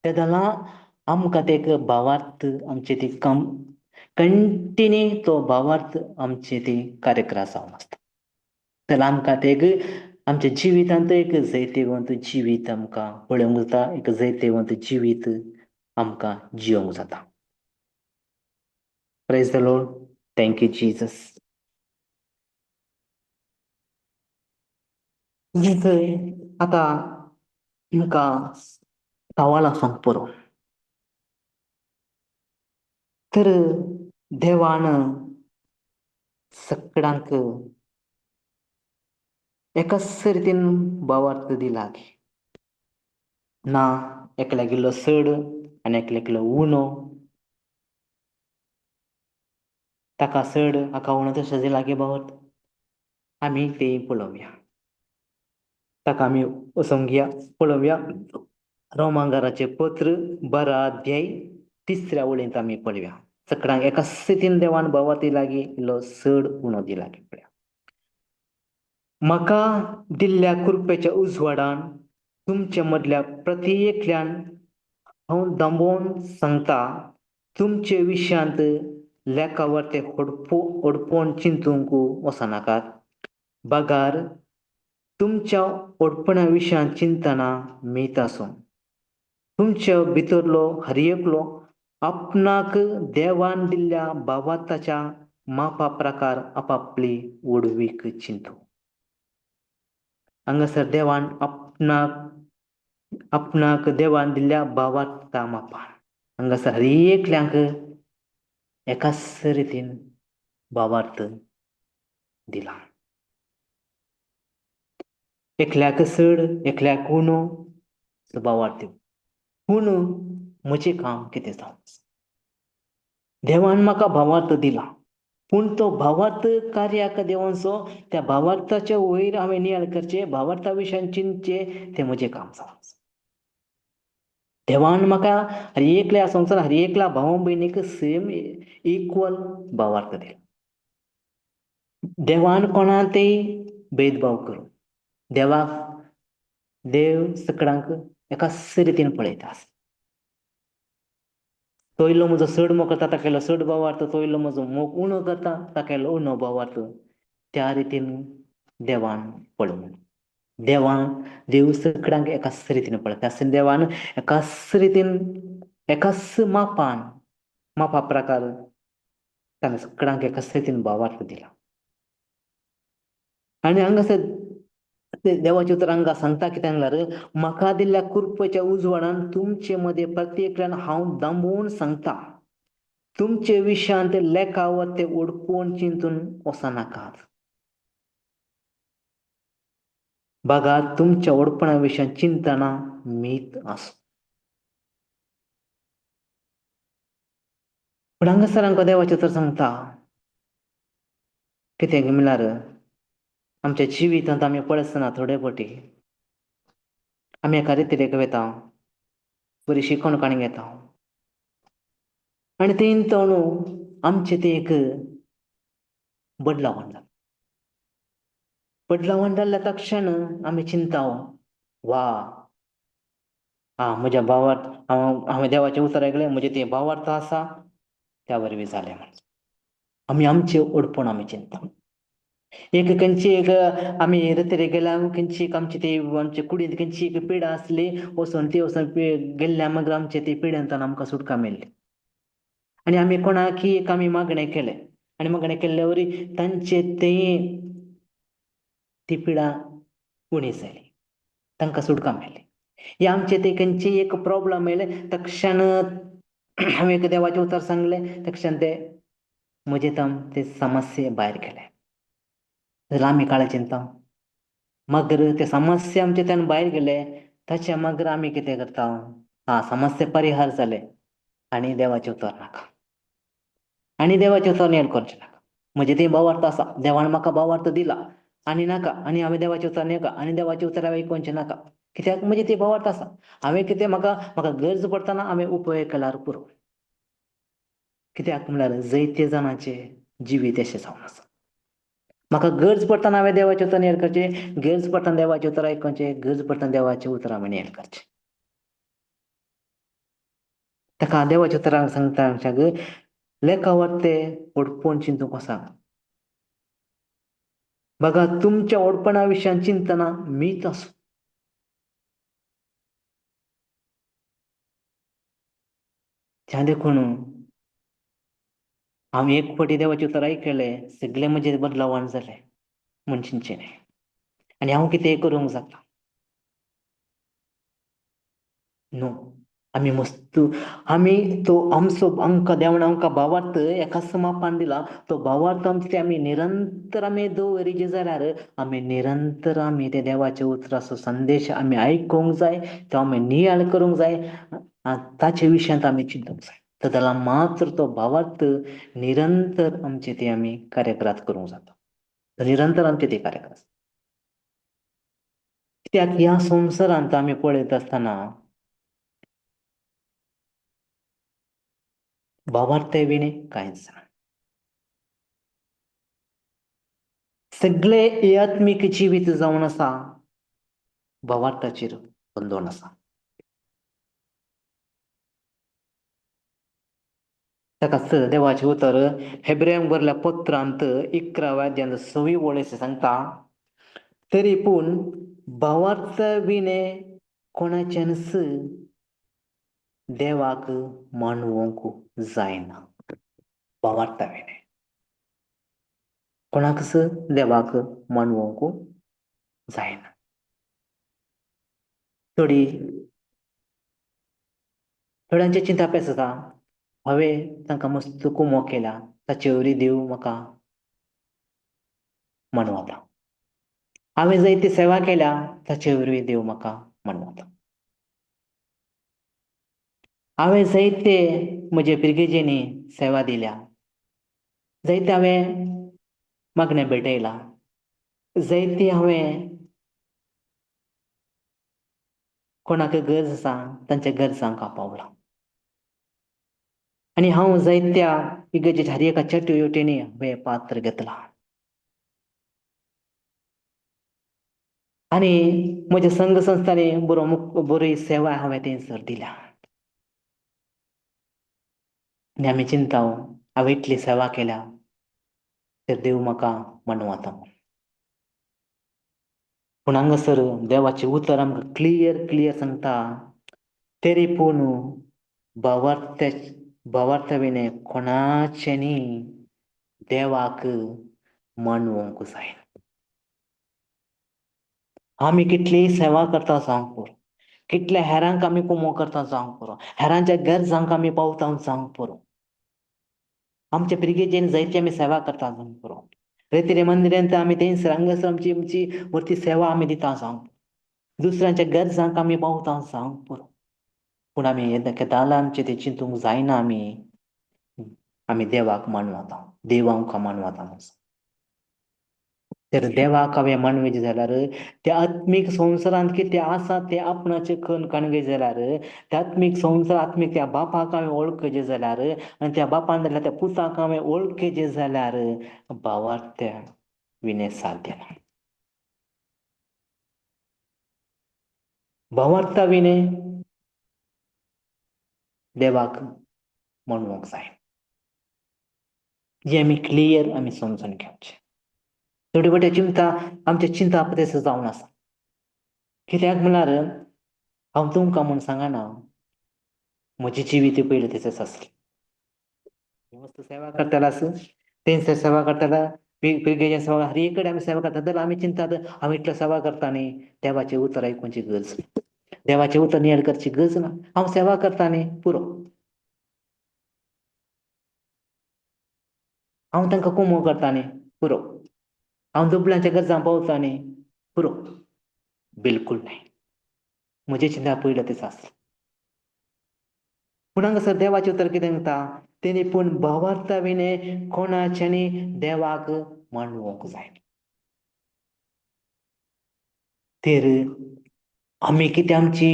तेदला आमकां ते एक भावार्थ आमचे ती काम कंटिन्यू तो भावार्थ आमचे ती कार्यक्रम जावन आसता. तर आमकां ते एक आमच्या जिवितांत एक जैतिवंत जिवीत आमकां पळोवंक जाता, एक जैतिवंत जिवीत आमकां जियोंक जाता. Praise the Lord. Thank you Jesus. आतां आमकां सवाल आसूंक पुरो. तर देवान सगळ्यांक एकाच रितीन भावार्थ दिला की ना एकल्याक इल्लो चड आनी एकल्याक इल्लो उणो, ताका चड हाका उणो तशें दिला की भावार्थ. आमी ते पळोवया, ताका आमी वचोंक या पळोवया. रोमांगाराचें पत्र 12 अध्याय 3 वळींत आमी पळोवया. सगळ्यांक एका स्थितीन देवान भावार्थी लागीं इल्लो चड उणो दिला की पळया. म्हाका दिल्ल्या कृपेच्या उजवाडान तुमचे मदल्या प्रति एकल्यान हांव दांबोवन सांगता, तुमचे विशयांत लेखावर ते होडपोण चिंतूंक वचनाकात, बगार तुमच्या ओडपणा विशयांत चिंतना मीत आसूं. तुमच्या भितरलो हर एकलो आपणाक देवान दिल्ल्या भावार्थाच्या मापा प्रकार आपापली ओडवीक चिंतू. हांगासर देवान आपणाक देवान दिल्ल्या भावार्था मापान हांगासर हर एकल्यांक एकाच रितीन भावार्थ दिला. एकल्याक चड एकल्याक उणो भावार्थ. पूण म्हजें काम कितें जावन देवान म्हाका भावार्थ दिला, पूण तो भावार्थ कार्याक देवांचो त्या भावार्थाच्या वयर हांवें नियाळ करचें, भावार्था विशयान चिंतचें, तें म्हजें काम जावन. देवान म्हाका हर एकल्या संवसार हर एकल्या भाव भयणीक सेम इक्वल भावार्थ दिला. देवान कोणा ते भेदभाव करूं, देवाक देव सगळ्यांक एकाच रितीन पळयता आसा. तो इल्लो म्हजो चड मोग करता ताका इल्लो चड भावार्थ, तो इल्लो म्हजो मोग उणो करता ताका इल्लो उणो भावार्थ. त्या रितीन देवान पळोवं. देवान देव सगळ्यांक एकाच रितीन पळयता. त्याच देवान एकाच रितीन एकाच मापान मापा प्रकार ताणें सगळ्यांक एकाच रितीन भावार्थ दिला. आनी हांगासर देवाचें उतर हांगा सांगता कितें म्हणल्यार, म्हाका दिल्ल्या कृपेच्या उजवाडान तुमचे मदें प्रत्येकल्यान हांव दांबोवन सांगता, तुमचे विशयांत लेखावर ते ओडपोवन चिंतून वचनाकात, बघा तुमच्या ओडपणा विशयांत चिंतना मीत आसूं. पूण हांगासर आमकां देवाचें उतर सांगता कितें म्हणल्यार, आमच्या जिवितांत आमी पळयतना थोडे फावटी आमी एका रितीक वता, बरी शिकवण काणी घेता आनी तें न्हू आमचें तें एक बदलावण जाता. बदलावण जाल्ल्या तक्षण आमी चिंता, वा आं म्हज्या भावार्थ हांव हांवें देवाचें उतर आयकलें, म्हजें तें भावार्थ आसा त्या वरवीं जालें म्हण आमी आमचें ओडपण आमी चिंता. एक खंयची एक आमी रतेर गेल्या खंयची एक आमची ती आमच्या कुडींत खंयची एक पिडा आसली वचून ती वचून गेल्ल्या मागीर आमचे ती पिड्यांतल्यान आमकां सुटका मेळ्ळी. आनी आमी कोणाक एक आमी मागणें केलें आनी मागणें केल्ले वरी तांचे ते ती पिडा उणी जाली, तांकां सुटका मेळ्ळी. हे आमचे ते खंयची एक प्रोब्लम येयले तक्षण हांवें एक देवाचें उतर सांगलें, तक्षण ते म्हजे तम ते समस्ये भायर गेले. जाल्यार आमी काळें चिंता, मागीर ते समस्या आमचे त्यान भायर गेले ताच्या मागीर आमी कितें करता, आं समस्या परिहार जाले आनी देवाचें उतर नाका, आनी देवाचें उतर नेल करचें नाका. म्हजें तें भावार्थ आसा, देवान म्हाका भावार्थ दिला आनी नाका, आनी हांवें देवाचें उतर नाका, आनी देवाचें उतर हांवें आयकुचें नाका, कित्याक म्हजें तें भावार्थ आसा. हांवें कितें म्हाका म्हाका गरज पडटना हांवें उपयोग केल्यार पुरो. कित्याक म्हणल्यार जैते जाणाचें जिवीत अशें जावन आसा. म्हाका गरज पडटना हांवें देवाचें उतर नेल करचें, गरज पडटना देवाचें उतर आयकुचें, गरज पडटना देवाचें उतर हांवें नेल करचें. ताका देवाच्या उतरांक सांगता आमच्याक, लेखावर ते ओडपण चिंतूंक आसा. बघा तुमच्या ओडपणा विशयान चिंतना मीत आसूं. त्या देखून हांव एक फावटी देवाचें उतर आयकलें, सगळें म्हजें बदलावान जालें म्हूण चिंतचें न्हय आनी हांव कितेंय करूंक जाता. न्हू, आमी मस्त आमी तो आमचो आमकां देवान आमकां भावार्थ एकाच मापान दिला, तो भावार्थ आमचे ते आमी निरंतर आमी दवरिजे जाल्यार आमी निरंतर आमी ते देवाच्या उतराचो संदेश आमी आयकूंक जाय, तो आमी नियाळ करूंक जाय, ताचे विशयांत आमी चिंतूंक जाय. तर जाल्यार मात्र तो भावार्थ निरंतर आमचे ते आमी कार्यक्रमात करूंक जाता, निरंतर आमचे ते कार्यक्रम. कित्याक ह्या संवसारांत आमी पळयत आसतना भावार्थ विणे कांयच ना. सगळे आत्मीक जिवीत जावन आसा भावार्थाचेर बंदोन आसा. ताका देवाचें उतर हेब्रेयांक बरयल्या पत्रांत 11व्या अध्यायांत 6वी वळ सांगता, तरी पूण भावार्थ विणे कोणाच्यानच देवाक मानवंक जायना. भावार्था विणे कोणाकच देवाक मानवंक जायना. थोडी थोड्यांचे चिंता पेस आसा, हांवें तांकां मस्त कुमो केला, ताचे वरी देव म्हाका मानवता, हांवें जायती सेवा केल्या ताचे वरवीं देव म्हाका मानवता, हांवें जायते म्हजे पिरगेजेनी सेवा दिल्या, जायते हांवें मागणें भेटयलां, जायते हांवें कोणाक गरज आसा तांच्या गरजांक हांव पावलां, आनी हांव जायत्या इगर्जेच्या हर एका चटवटेनी हांवें पात्र घेतलां, आनी म्हज्या संघ संस्थांनी बरो बरी सेवा हांवें थंयसर दिल्या. आनी आमी चिंता हांवें इतली सेवा केल्या तर देव म्हाका मानवता. पूण हांगासर देवाचें उतर आमकां क्लियर क्लियर सांगता, तरी पूण भावार्थ विणे कोणाच्यानी देवाक मानवंक जायना. आमी कितली सेवा करता जावंक पुरो, कितल्या हेरांक आमी कुमो करता जावंक पुरो, हेरांच्या गरजांक आमी पावता जावंक पुरो, आमच्या पिरगेजेन जायती आमी सेवा करता जावंक पुरो, रेतिरे मंदिरांत आमी थंयसर हांगासर आमची आमची वरती सेवा आमी दिता जावंक पुरो, दुसऱ्यांच्या गरजांक आमी पावता जावंक पुरो. पूण आमी केदाळा आमचें तें चिंतूंक जायना, आमी आमी देवाक मानवता, देव आमकां मानवता. तर देवाक हांवें मानवचें जाल्यार त्या आत्मीक संवसारांत कितें आसा तें आपणाचें खण काणगे जाल्यार, त्या आत्मीक संवसार आत्मीक त्या बापाक हांवें वळखचें जाल्यार आनी त्या बापान जाल्यार त्या पुताक हांवें वळखचें जाल्यार भावार्थ विणे साध्य ना. भावार्थ विणे देवाक मानवंक जाय, जें आमी क्लियर आमी समजून घेवचें. थोडी वाटे चिंता आमचे चिंता तशें जावन आसा. कित्याक म्हणल्यार हांव तुमकां म्हूण सांगना, म्हजी जिवीत पयलीं तशेंच आसलें. मस्त सेवा करतालो आसूं, थंयसर सेवा करताला, पिळगेच्या सेवा हर एक कडेन आमी सेवा करता, जाल्यार आमी चिंतात हांव इतलो सेवा करता न्ही, देवाचें उतर आयकुची गरज, देवाचें उतर नियाळ करची गरज ना, हांव सेवा करता न्ही पुरो, हांव तांकां कुमो करता न्ही पुरो, हांव दुबळ्यांच्या गरजां पावता न्ही पुरो. बिलकुल न्हय, म्हजें चिंता पयलें तें आसलें. पूण हांगासर देवाचें उतर कितें सांगता, तेणी पूण भावार्था विणे कोणाच्यानी देवाक मानवंक जाय. तर आमी कितें आमची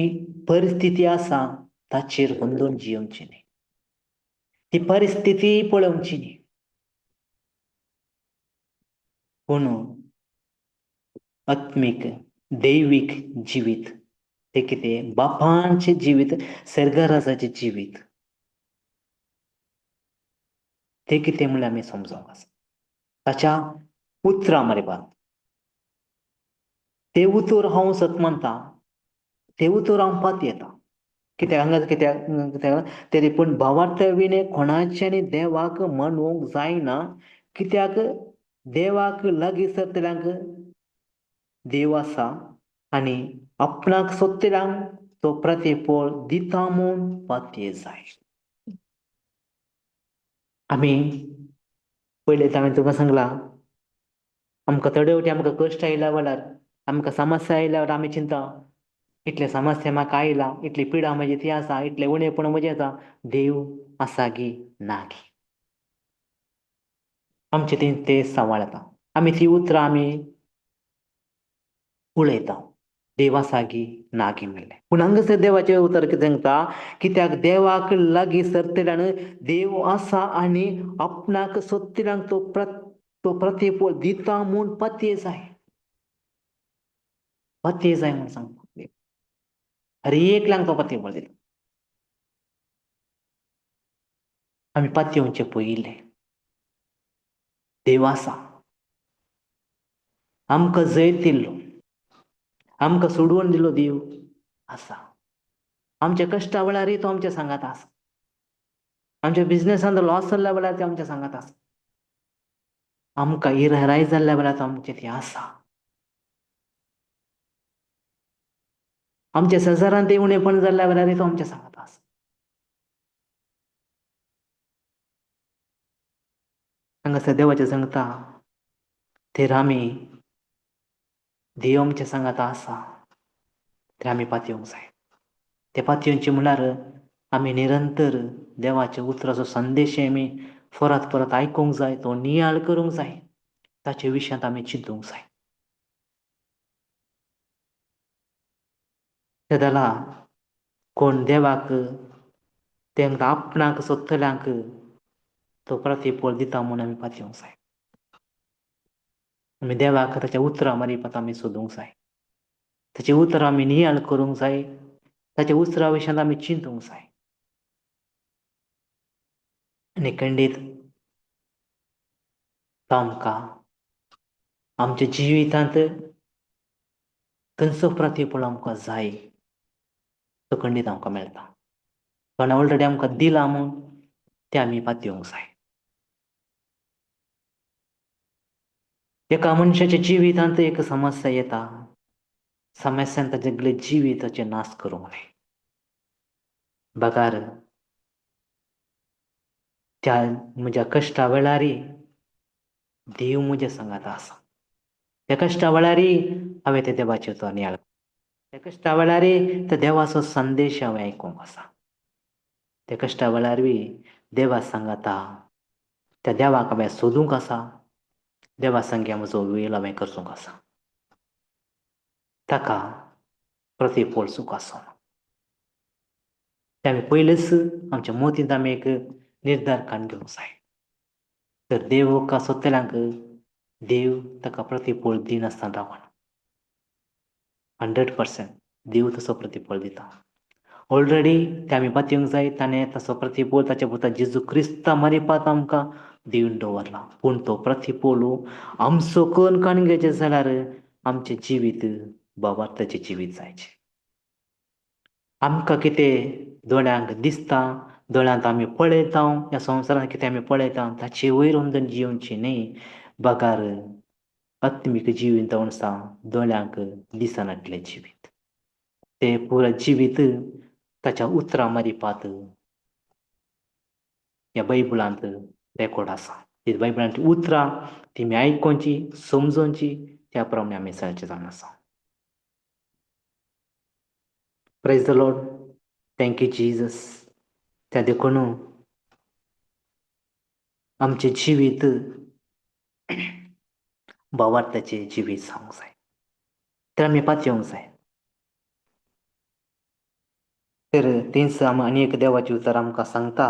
परिस्थिती आसा ताचेर अंदून जियोवची न्ही, ती परिस्थिती पळोवची न्ही, पूण आत्मीक दैवीक जिवीत तें कितें बापांचें जिवीत, सर्गराजाचें जिवीत, ते कितें म्हणल्यार आमी समजोंक आसा ताच्या उतरां मरे. ते उतर हांव सत मानता, ते उतर हांव पातयेता. कित्याक हांगा कित्याक कित्याक तरी पूण भावार्थ विणे कोणाच्यानी देवाक मनूंक जायना, कित्याक देवाक लागीं सरतल्यांक देव आसा आनी आपणाक सोदतल्यांक तो प्रतिफळ दिता म्हूण पातये जाय. आमी पयलें हांवें तुका सांगलां, आमकां थोडे फावटी आमकां कश्ट आयल्या वेळार, आमकां समस्या आयल्या वेळार आमी चिंता, इतले समस्या म्हाका आयला, इतली पिडा म्हजी ती आसा, इतलें उणेपण म्हजें आसा, देव आसा गी ना गी? आमचे ती ते सवाल येता. आमी ती उतरां आमी उलयता, देव आसा गी ना गी म्हणलें. पूण हांगासर देवाचें उतर कितें सांगता, कित्याक देवाक लागीं सरतल्यान देव आसा आनी आपणाक सोदतल्यांक तो प्रतिफळ दिता म्हूण पातये जाय, पातये जाय म्हूण सांगता. हर एकल्यांक तो प्रतिफळ दिता. आमी पातयेवचें पयलें देव आसा, आमकां जैत दिल्लो, आमकां सोडोवन दिल्लो देव आसा. आमच्या कश्टा वेळारय तो आमच्या सांगात आसा, आमच्या बिजनेसांत लॉस जाल्ल्या वेळार तो आमच्या सांगात आसा, आमकां इरहराय जाल्ल्या वेळार तो आमचे ती आसा, आमच्या संवसारांत ते उणेपण जाल्ल्या वेळारय तो आमच्या सांगात आसा. हांगासर देवाचें सांगता, तर आमी देव आमच्या सांगात आसा, तर आमी पातयेवंक जाय. ते पातयेवचे म्हणल्यार आमी निरंतर देवाच्या उतराचो संदेश आमी परत परत आयकूंक जाय, तो नियाळ करूंक जाय, ताचे विशयांत आमी चिंतूंक जाय. तेदला कोण देवाक तांकां आपणाक सोदतल्यांक तो प्रतिफळ दिता म्हूण आमी पातयेवंक जाय. आमी देवाक ताच्या उतरां मारिपात आमी सोदूंक जाय, ताची उतरां आमी नियाळ करूंक जाय, ताच्या उतरां विशयांत आमी चिंतूंक जाय. आनी खंडीत तो आमकां आमच्या जिवितांत खंयचो प्रतिफळ आमकां जाय तो खंडीत आमकां मेळटा. कारण ऑलरेडी आमकां दिला म्हूण तें आमी पातयेवंक जाय. एका मनशाच्या जिवितांत एक समस्या येता, समस्यान ताचें सगळें जिविताचें नाश करूंक जाय. बगार त्या म्हज्या कश्टा वेळारय देव म्हज्या सांगात आसा, त्या कश्टा वेळारय हांवें त्या देवाचें तो नियाळ, त्या कश्टा वेळारय त्या देवाचो संदेश हांवें आयकूंक आसा, त्या कश्टा वेळारय देवा सांगाता, त्या देवाक हांवें सोदूंक आसा, देवा संगे म्हजो वेळ हांवें करचोंक आसा, ताका प्रतिफळ सुख आसना. ते आमी पयलींच आमच्या मोतींत आमी एक निर्धार काडून घेवंक जाय. तर देव का सोदतल्यांक देव ताका प्रतिफळ दिनासतना रावना. 100% देव तसो प्रतिफळ दिता. ऑलरेडी ते आमी पातयेवंक जाय, ताणें तसो प्रतिफळ ताच्या पुता जेजू क्रिस्ता मारिपात आमकां दिवन दवरला. पूण तो प्रतिफळ आमचो करून काडून घेवचें जाल्यार आमचें जिवीत बाबार्थाचें जिवीत जायचें. आमकां कितें दोळ्यांक दिसता, दोळ्यांत आमी पळयता, ह्या संवसारांत कितें आमी पळयता ताचे वयर वचून जियोवचें न्हय, बगार आत्मीक जिवीत जावन आसा दोळ्यांक दिसनातलें जिवीत. तें पुराय जिवीत ताच्या उतरां मारिपात ह्या बायबलांत रेकॉर्ड आसा. ती बायबलांतली उतरां ती आमी आयकोची, समजोवची, त्या प्रमाणे आमी चलचें जावन आसा. Praise the Lord. Thank you Jesus. त्या देखून आमचें जिवीत भावार्थाचें जिवीत जावंक जाय, तर आमी पातयेवंक जाय. तर तींच आनी एक देवाचें उतर आमकां सांगता,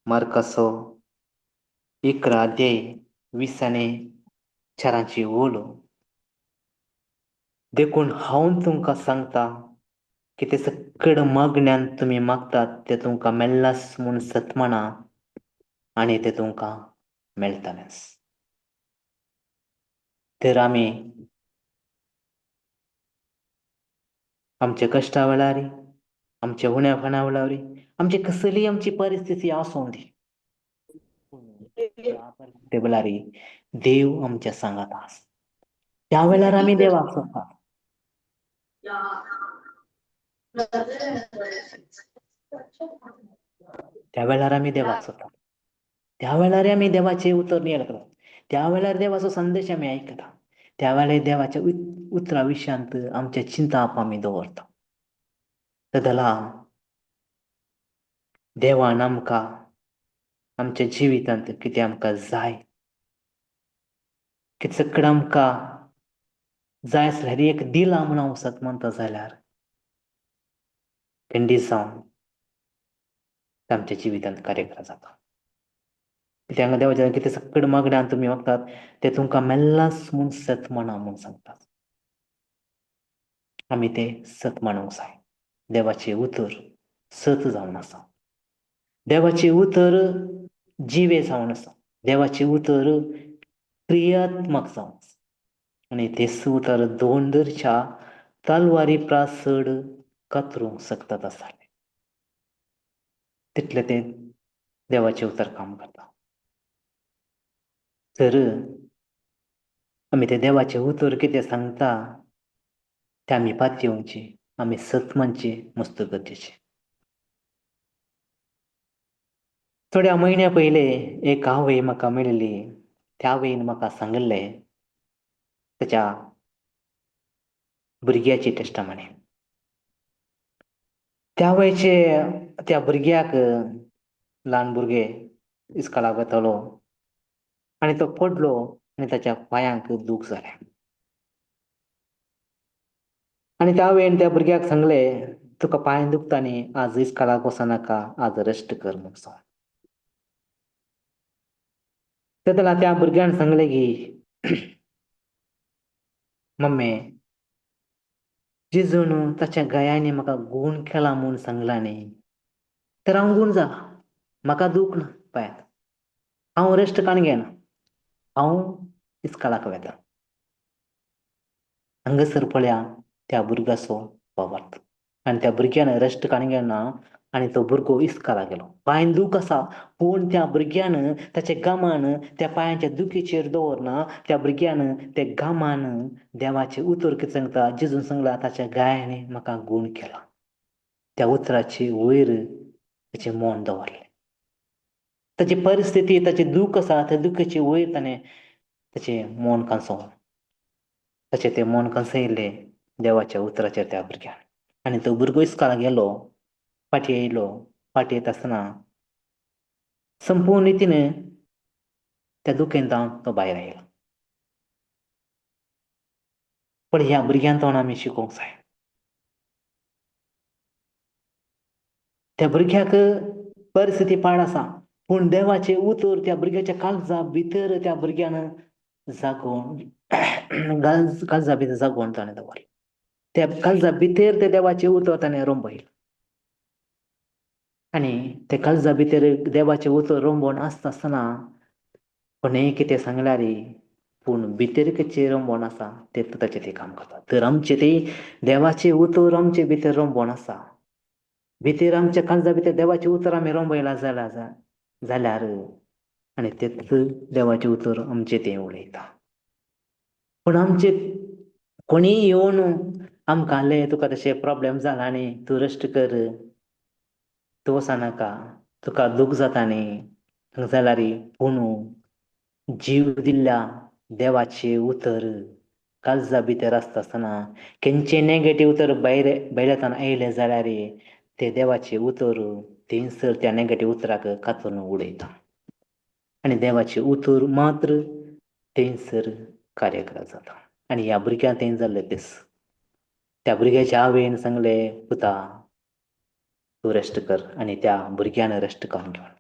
मार्काचो 11 अध्याय 20 आनी 4 ओळ. देखून हांव तुमकां सांगता, कितें सकड मागण्यान तुमी मागतात तें तुमकां मेळ्ळास म्हूण सत म्हणा आनी तें तुमकां मेळटलेंच. तर आमी आमच्या कश्टा वेळार, आमच्या उण्यापणा वेळार, आमची कसली आमची परिस्थिती आसूं दी, ते वेळार देव आमच्या सांगात आसा. त्या वेळार आमी देवाक सोदतात. त्या वेळार आमी देवाक सोदतात. त्या वेळार आमी देवाचें उतर नियाळ करतात. त्या वेळार देवाचो संदेश आमी आयकता. त्या वेळार देवाच्या उतरा विशयांत आमचे चिंताप आमी दवरता. तदला देवान आमकां आमच्या जिवितांत कितें आमकां जाय, कितें सगळें आमकां जाय आसल्यार एक दिलां म्हूण हांव सत मानता जाल्यार खंडीत जावन आमच्या जिवितांत कार्यक्रम जाता. कित्याक देवाच्या कितें सगळें मागण्यान तुमी मागतात तें तुमकां मेळ्ळांच म्हूण सत म्हणा म्हूण सांगतात. आमी तें सत मानूंक जाय. देवाचें उतर सत जावन आसा. देवाचें उतर जिवें जावन आसा. देवाचें उतर क्रियात्मक जावन आसा. आनी तें उतर दोन दरच्या तलवारी प्रास चड कातरूंक शकतात आसतालें. तितलें तें देवाचें उतर काम करता. तर आमी तें देवाचें उतर कितें सांगता तें आमी पातयेवचें, आमी सत मानचें मस्त गरजेचें. थोड्या म्हयन्या पयलें एक आवय म्हाका मेळिल्ली. त्या आवयन म्हाका सांगिल्लें ताच्या भुरग्याची टेस्टमनी. त्या आवयचे त्या भुरग्याक, ल्हान भुरगें इस्कोलाक वतालो आनी तो पडलो आनी ताच्या पांयांक दूख जालें. आनी त्या आवयन त्या भुरग्याक सांगलें, तुका पांय दुखता न्ही, आज इस्कोलाक वचनाका, आज रेस्ट कर म्हूण सांग. तेन्ना त्या भुरग्यान सांगलें की मम्मी, जेजून ताच्या गयांनी म्हाका गूण केला म्हूण सांगला न्ही, तर हांव गूण जाला, म्हाका दूख ना पांयांत, हांव रेस्ट काण घेना, हांव इस्कोलाक वता. हांगासर पळया त्या भुरग्याचो भावार्थ. आनी त्या भुरग्यान रेस्ट काण घेना आनी तो भुरगो इस्कोलाक गेलो. पांय दूख आसा पूण त्या भुरग्यान ताच्या गामान त्या पांयांच्या दुखीचेर दवरना. त्या भुरग्यान त्या गामान देवाचें उतर कितें सांगता, जेजून सांगला ताच्या गायांनी म्हाका गूण केला. त्या उतराचे वयर ताचें मन दवरलें. ताची परिस्थिती, ताचें दूख आसा त्या दुखीचे वयर ताणें ताचें मन कांसोवं, ताचें तें मन कांसयलें देवाच्या उतराचेर त्या भुरग्यान. आनी तो भुरगो इस्कोलाक गेलो, फाटीं येयलो. फाटीं येता आसतना संपूर्ण रितीन त्या दुखेंत तो भायर आयलो. पण ह्या भुरग्यान तोंड आमी शिकोवंक जाय. त्या भुरग्याक परिस्थिती पाड आसा पूण देवाचें उतर त्या भुरग्याच्या काळजा भितर त्या भुरग्यान जागोवन काळजा भितर जागोवन ताणें दवरलें. त्या काळजा भितर ते देवाचें उतर ताणें रोंबयलें. आनी ते काळजा भितर देवाचें उतर रोंबोवन आसता आसतना कोणेंय कितें सांगल्यार पूण भितर कितें रोंबोवन आसा तें ताचें तें काम करता. तर आमचें तें देवाचें उतर आमचे भितर रोंबोवन आसा. भितर आमच्या काळजा भितर देवाचें उतर आमी रोंबयलां जाल्यार आनी तेच देवाचें उतर आमचें तें उलयता. पूण आमचे कोणीय येवन आमकां ले तुका तशें प्रॉब्लेम जाला न्ही, तूं रेस्ट कर, तूं वचनाका, तुका दूख जाता न्ही जाल्यार, पूण जीव दिल्ल्या देवाचें उतर काळजा भितर आसता आसतना खंयचें नेगेटीव उतर भायर भायल्यान आयलें जाल्यार ते देवाचें उतर थंयसर त्या नेगेटीव उतराक कातरून उडयता. आनी देवाचें उतर मात्र थंयसर कार्यक्रम जाता. आनी ह्या भुरग्यांक थंय जाल्लें तेच. त्या भुरग्याच्या आवयन सांगलें, पुता तूं रेस्ट कर. आनी त्या भुरग्यान रेस्ट करून घेवन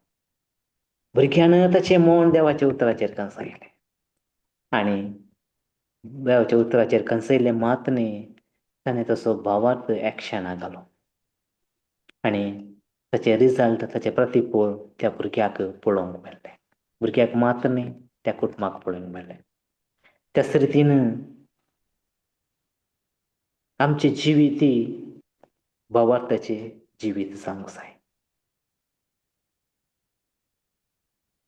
भुरग्यान ताचें मन देवाच्या उतराचेर कंसयलें. आनी देवाच्या उतराचेर कंसयलें मात न्ही, ताणें तसो भावार्थ एक्शनाक घालो आनी ताचें रिजल्ट, ताचें प्रतिफळ त्या भुरग्याक पळोवंक मेळ्ळें. भुरग्याक मात्र न्ही, त्या कुटुंबाक पळोवंक मेळ्ळें. त्याच रितीन आमचें जिवीत भावार्थाचें जिवीत जावंक जाय.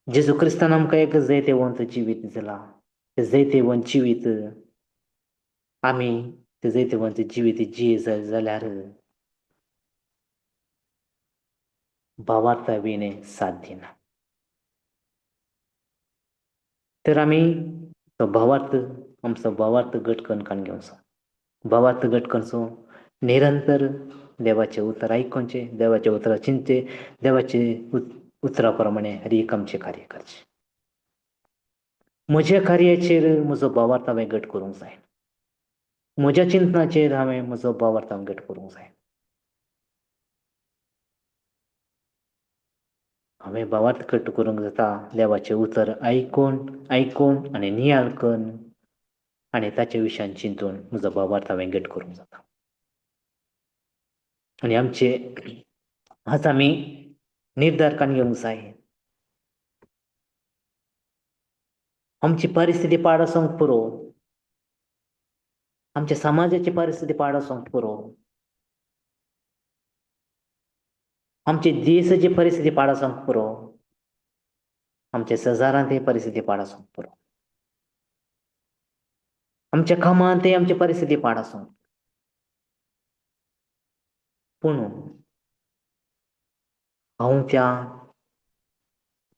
जेजू क्रिस्तान आमकां एक जैतेवंत जिवीत दिलां. तें जैतेवंत जिवीत आमी तें जैतेवंत जिवीत जिये जाल्यार भावार्था विणें साथ दिना. तर आमी तो भावार्थ, आमचो भावार्थ घट करून काडून घेवचो. भावार्थ घट करचो, निरंतर देवाचें उतर आयकुचें, देवाचें उतर चिंतचें, देवाचे उतरा प्रमाणे हर एक आमचें कार्य करचें. म्हज्या कार्याचेर म्हजो भावार्थ हांवें घट करूंक जाय. म्हज्या चिंतनाचेर हांवें म्हजो भावार्थ हांवें घट करूंक जाय. हांवें भावार्थ घट करूंक जाता देवाचें उतर आयकून आयकून आनी नियाळ करून आनी ताचे विशयान चिंतून म्हजो भावार्थ हांवें घट करूंक जाता. आनी आमचे आज आमी निर्धार काडून घेवंक जाय. आमची परिस्थिती पाड आसूंक पुरो, आमच्या समाजाची परिस्थिती पाड आसूंक पुरो, आमच्या देशाची परिस्थिती पाड आसूंक पुरो, आमच्या शेजारांत परिस्थिती पाड आसूंक पुरो, आमच्या कामांत आमची परिस्थिती पाड आसूंक, पूण हांव त्या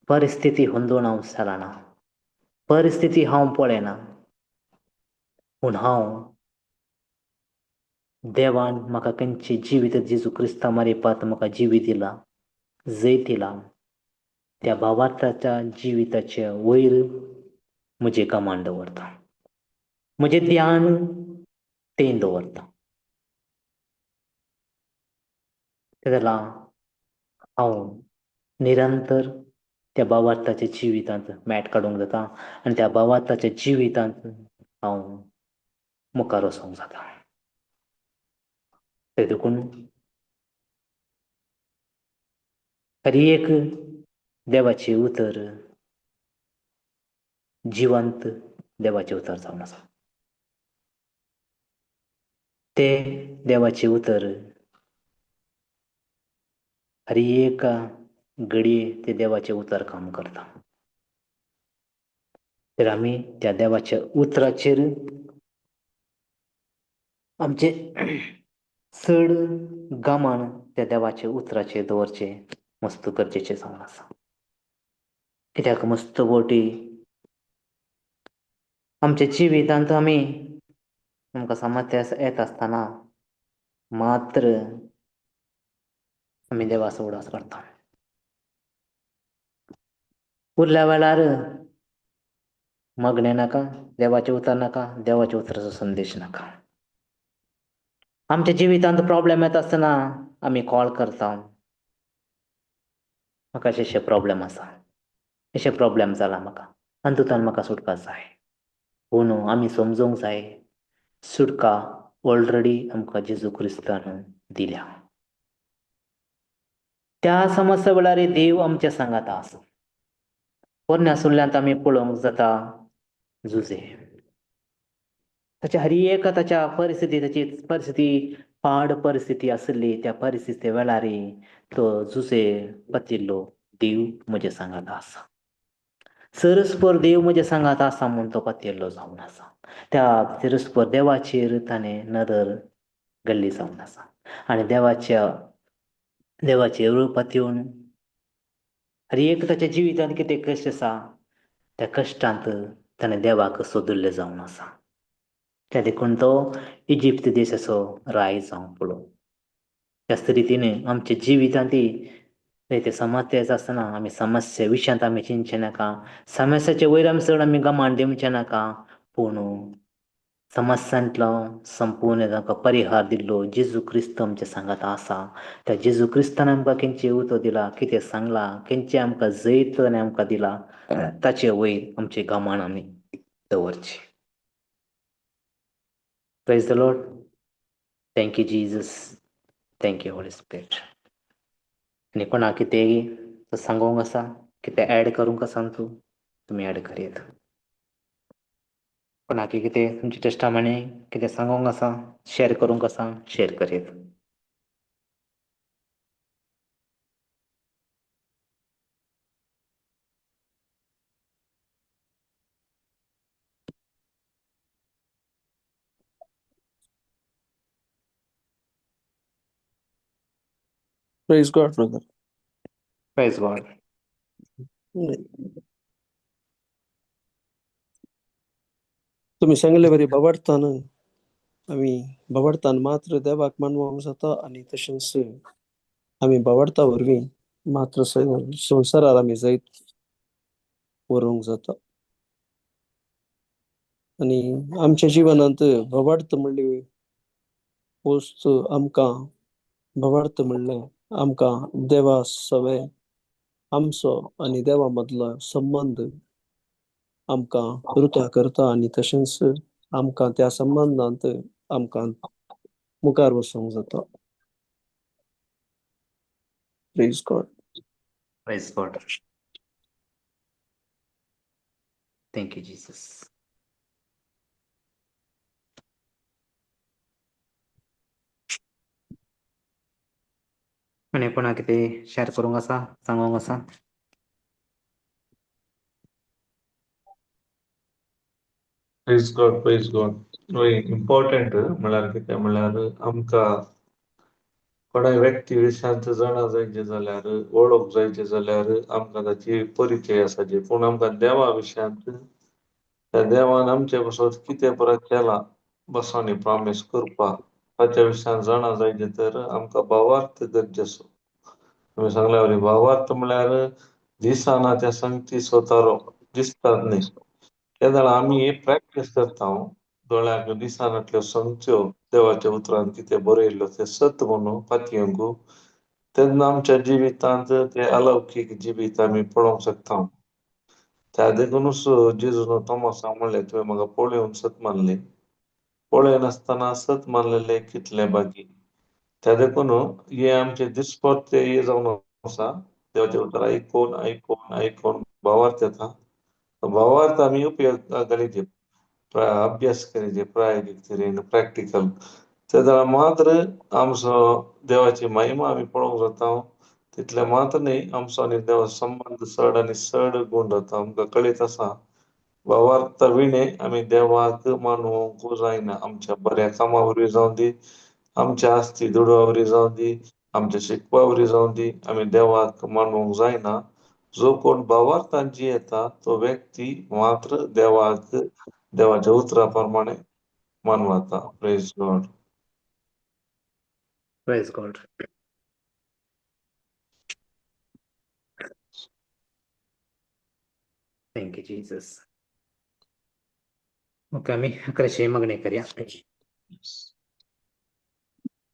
परिस्थिती अंदून हांव चलना, परिस्थिती हांव पळयना, पूण हांव देवान म्हाका खंयचें जिवीत जेजू क्रिस्ता मारिपात म्हाका जिवीत दिलां, जैत दिलां, त्या भावार्थाच्या जिविताचे वयर म्हजें कमांड दवरता, म्हजें ध्यान तें दवरता. तें जाल्यार हांव निरंतर त्या भावार्थाच्या जिवितांत मॅट काडूंक जाता आनी त्या भावार्थाच्या जिवितांत हांव मुखार वचूंक जाता. ते देखून हर एक देवाचें उतर जिवंत देवाचें उतर जावन आसा. तें देवाचें उतर हर एक घडये तें देवाचें उतर काम करता. तर आमी त्या देवाच्या उतराचेर आमचें चड गमान त्या देवाच्या उतराचेर दवरचें मस्त गरजेचें जावन आसा. कित्याक मस्त बोटी आमच्या जिवितांत आमी आमकां समस्या येता आसतना मात्र आमी देवाचो उगडास काडटा. उरल्या वेळार मागणें नाका, देवाचें उतर नाका, देवाच्या उतराचो संदेश नाका. आमच्या जिवितांत प्रॉब्लेम येता आसतना आमी कॉल करता, म्हाका अशे अशे प्रॉब्लेम आसा, अशे प्रॉब्लेम जाला म्हाका आनी तातूंत म्हाका सुटका जाय. पूण आमी समजूंक जाय सुटका ऑलरेडी आमकां जेजू क्रिस्तान दिल्या. त्या समस्या वेळार देव आमच्या सांगाता आसा. पोरण्या सुल्ल्यांत आमी पळोवंक जाता जुजे ताच्या हर एक ताच्या परिस्थिती, ताची परिस्थिती पाड परिस्थिती आसली, त्या परिस्थिती वेळार तो जुजे पतिल्लो देव म्हज्या सांगाता आसा, सरस्पर देव म्हज्या सांगाता आसा म्हूण तो पतिल्लो जावन आसा. त्या सरस्पर देवाचेर ताणें नदर गल्ली जावन आसा आनी देवाच्या देवाचेर पतयेवन हर एक ताच्या जिवितांत कितें कश्ट आसा त्या कश्टांत ताणें देवाक सोदिल्लें जावन आसा. त्या देखून तो इजिप्त देशाचो राय जावंक पडलो. त्याच रितीन आमच्या जिवितांत ते समस्या आसतना आमी समस्या विशयांत आमी चिंतचें नाका, समस्याचे वयर आमी चड आमी गमान दिवचें नाका, पूण समस्यांतलो संपूर्ण तांकां परिहार दिल्लो जेजू क्रिस्त आमच्या सांगाता आसा. त्या जेजू क्रिस्तान आमकां खंयचें उतर दिलां, कितें सांगलां, खंयचें आमकां जैत ताणें आमकां दिलां, ताचे वयर आमचें गमान आमी दवरचें. Praise the Lord. Thank you Jesus, thank you Holy Spirit. आनी कोणाक कितें सांगूंक आसा, कितें एड करूंक आसा तूं, तुमी एड करयत. कोणाक कितें तुमची टेस्टामणी कितें सांगूंक आसा, शेअर करूंक आसा, शेअर करयत. Praise God, brother. Praise God. तुमी सांगले बरी बाबाडतान आमी बाबाडतान मात्र देवाक मानवंक जाता आनी तशेंच आमी बाबाडता वरवीं मात्र संवसारार आमी जैत व्हरूंक जाता. आनी आमच्या जिवनांत भावार्थ म्हणली वस्त आमकां, भावार्थ म्हणलें आमकां देवा सवे आमचो आनी देवा मदलो संबंद आमकां रुता करता आनी तशेंच आमकां त्या संबंदांत आमकां मुखार वचूंक जाता. Praise God. Praise God. Thank you Jesus. आनी कोणाक कितें शेअर करूंक आसा, सांगूंक आसा? Praise God, praise God. हय, इम्पॉर्टंट म्हळ्यार कितें म्हळ्यार आमकां कोणाय व्यक्ती विशयांत जाणा जायचें जाल्यार, वळख जायचें जाल्यार आमकां ताची परिचय आसाची. पूण आमकां देवा विशयांत त्या देवान आमचे पासत कितें परत केलां बसोनी प्रॉमीस करपाक ताच्या विशयान जाणा जायचें तर आमकां भावार्थ गरजेचो. तुमी सांगल्या वरी भावार्थ म्हळ्यार दिसना त्या संगती स्वतारो दिसतात न्ही. तेन्ना आमी प्रॅक्टीस करता, दोळ्यांक दिसनातल्यो संगत्यो देवाच्या उतरान कितें बरयल्लो तें सत म्हणून पातयेवंक, तेन्ना आमच्या जिवितांत तें अलौकीक जिवीत आमी पळोवंक शकता. त्या देखूनच जेजून तोमासाक म्हणलें, तुवें म्हाका पळोवन सत मानलें, पळयनासतना सत मानलेले कितले बागी. त्या देखून हे आमचे दिसपट्टे हे जावन आसा, देवाचें उतर आयकून आयकून आयकून भावार्थ येता. भावार्थ आमी उपयोग करीचे, अभ्यास करीचे प्रायोगीक तरेन प्रॅक्टिकल, तेन्ना मात्र आमचो देवाची महिमा आमी पळोवंक जाता. तितलें मात्र न्ही, आमचो आनी देवा संबंद चड आनी चड गूण जाता. आमकां कळीत आसा भावार्थ विणे आमी देवाक मानवंक जायना. आमच्या बऱ्या कामा वरवीं जावं दी, आमच्या आस्ती दुडवा वरवीं जावं दी, आमच्या शिकपा वरवीं जावं दी, आमी देवाक मानवंक जायना. जो कोण भावार्थान जियेता तो व्यक्ती मात्र देवाक देवाच्या उतरा प्रमाणे मानवता. Praise God. Praise God. Thank you Jesus. Okay, आमी अकराशे मागणी करया.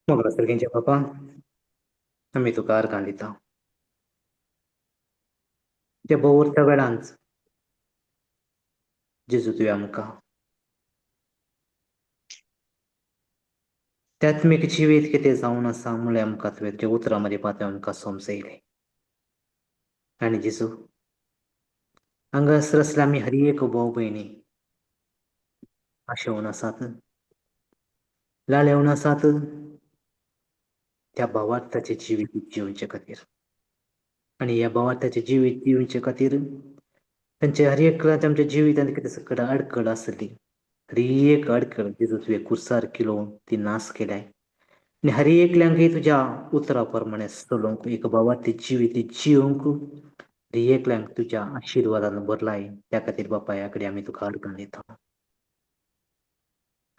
मोगरा सर्गींच्या बापा, आमी तुका अर्गां दिता त्या भोवरच्या वेळांत जेजू तुवें आमकां त्यात्मीक जिवीत कितें जावन आसा म्हणल्यार आमकां तुवें तुज्या उतरां मदीं पातळ आमकां समजयलें. आनी जेजू हांगासर आसल्या आमी हर एक भाव भयणी आशेवन आसात, लाळेवन आसात त्या भावार्थाचें जिवीत जिवचे खातीर. आनी ह्या भावार्थाचें जिवीत जिवचे खातीर तांचे हर एक आमच्या जिवितांत कितें सकड अडकळ आसली, हर एक अडकळ जेजू तुवें कुर्सार किलो ती नाश केल्याय. आनी हर एकल्यांकय तुज्या उतरा प्रमाणे चलोवंक, एक भावार्थी जिवीत जिवंक हर एकल्यांक तुज्या आशिर्वादान भरलाय. त्या खातीर बापा ह्या कडेन आमी तुका अर्गां दिता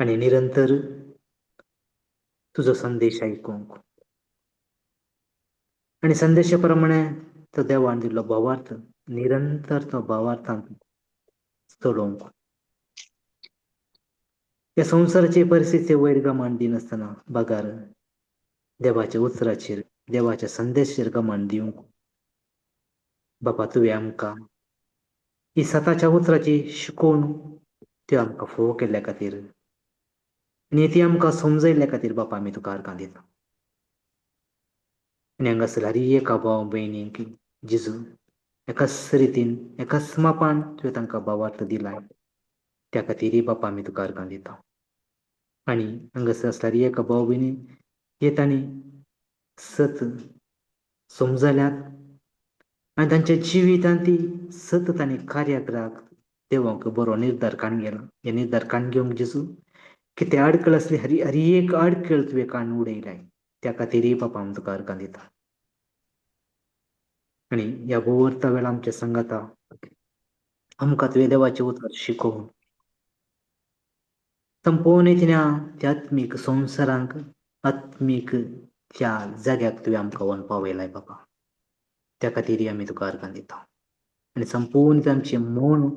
आनी निरंतर तुजो संदेश आयकूंक आनी संदेशा प्रमाणे तो देवान दिल्लो भावार्थ निरंतर तो भावार्थांत चलोवंक, ह्या संवसाराचे परिस्थिती वयर गमान दिनासतना बगार देवाच्या उतराचेर, देवाच्या संदेशाचेर गमान दिवंक बापा तुवें आमकां ही सताच्या उतराची शिकोवन त्यो आमकां फोव केल्ल्या खातीर आनी ती आमकां समजयल्ल्या खातीर बापा आमी तुका अर्गां दिता. आनी हांगासर हर एका भाव भयणीक जेजू एकाच रितीन एकाच मापान तुवें तांकां भावार्थ दिलाय, त्या खातीरय बापा आमी तुका अर्गां दिता. आनी हांगासर आसल्यार एका भाव भयणी हे तांणी सत समजल्यात आनी तांच्या जिवितांत ती सत तांणी कार्याक देवाक बरो निर्धार काडून गेला. हे निर्धार काडून घेवंक जेजू कितें आडखळ आसली हरी हर एक आडखळ तुवें काडून उडयलाय, त्या खातीरय बापा आमी तुका अर्गां दिता. आनी ह्या भोंवर्ता वेळार आमच्या सांगाता आमकां तुवें देवाचें उतर शिकोवन संपूर्ण त्या आत्मीक संवसारांक आत्मीक त्या जाग्याक तुवें आमकां व्हरून पावयलाय बाबा, त्या खातीरय आमी तुका अर्गां दिता. आनी संपूर्ण आमचें मन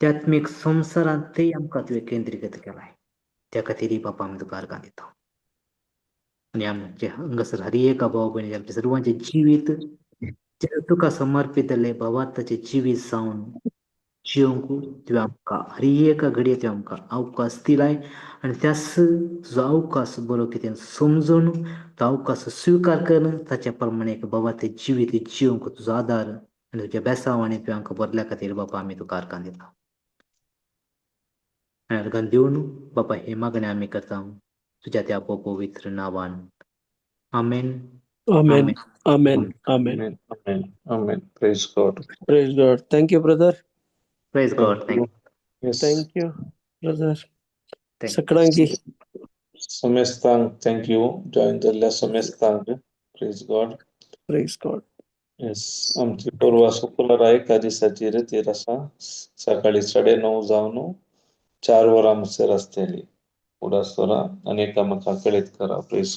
त्या आत्मीक संवसारांत थंय आमकां तुवें केंद्रीकृत केलाय, त्या खातीरय बापा आमी तुका अर्गां दिता. आनी आमचे हांगासर हर एका भाव भयणी आमच्या सर्वांचें जिवीत तुका समर्पीत जाल्लें भावार्थाचें जिवीत जावन जिवंक तुवें आमकां हर एका घडये तुवें आमकां अवकाश दिलाय. आनी त्याच तुजो अवकाश बरो कितें समजून तो अवकाश स्विकार करून ताच्या प्रमाणे एक भावार्थी जिवीत जिवंक तुजो आदार आनी तुज्या बेसांव आनी तुवें आमकां भरल्या खातीर बापा आमी तुका अर्गां दिता. आनी अर्गां दिवन बापा हे मागणें आमी करता तुज्या त्या पवित्र नांवान, आमेन. Amen. Amen. Amen. Amen. Amen. Amen. Praise God. Praise God. Thank you, brother. Praise God. Thank Yes. Thank you, brother. Thank सगळ्यांकी समेस्तांक thank you, join जाल्ल्या समेस्तांक. Praise God. Praise God. Yes, आमची परवा शुक्रारा एका दिसाची रितीर आसा, सकाळी 9:30 जावन 4 वरां म्हणसर आसतली. उडास आनी एकामेकाक कळीत करा. Praise.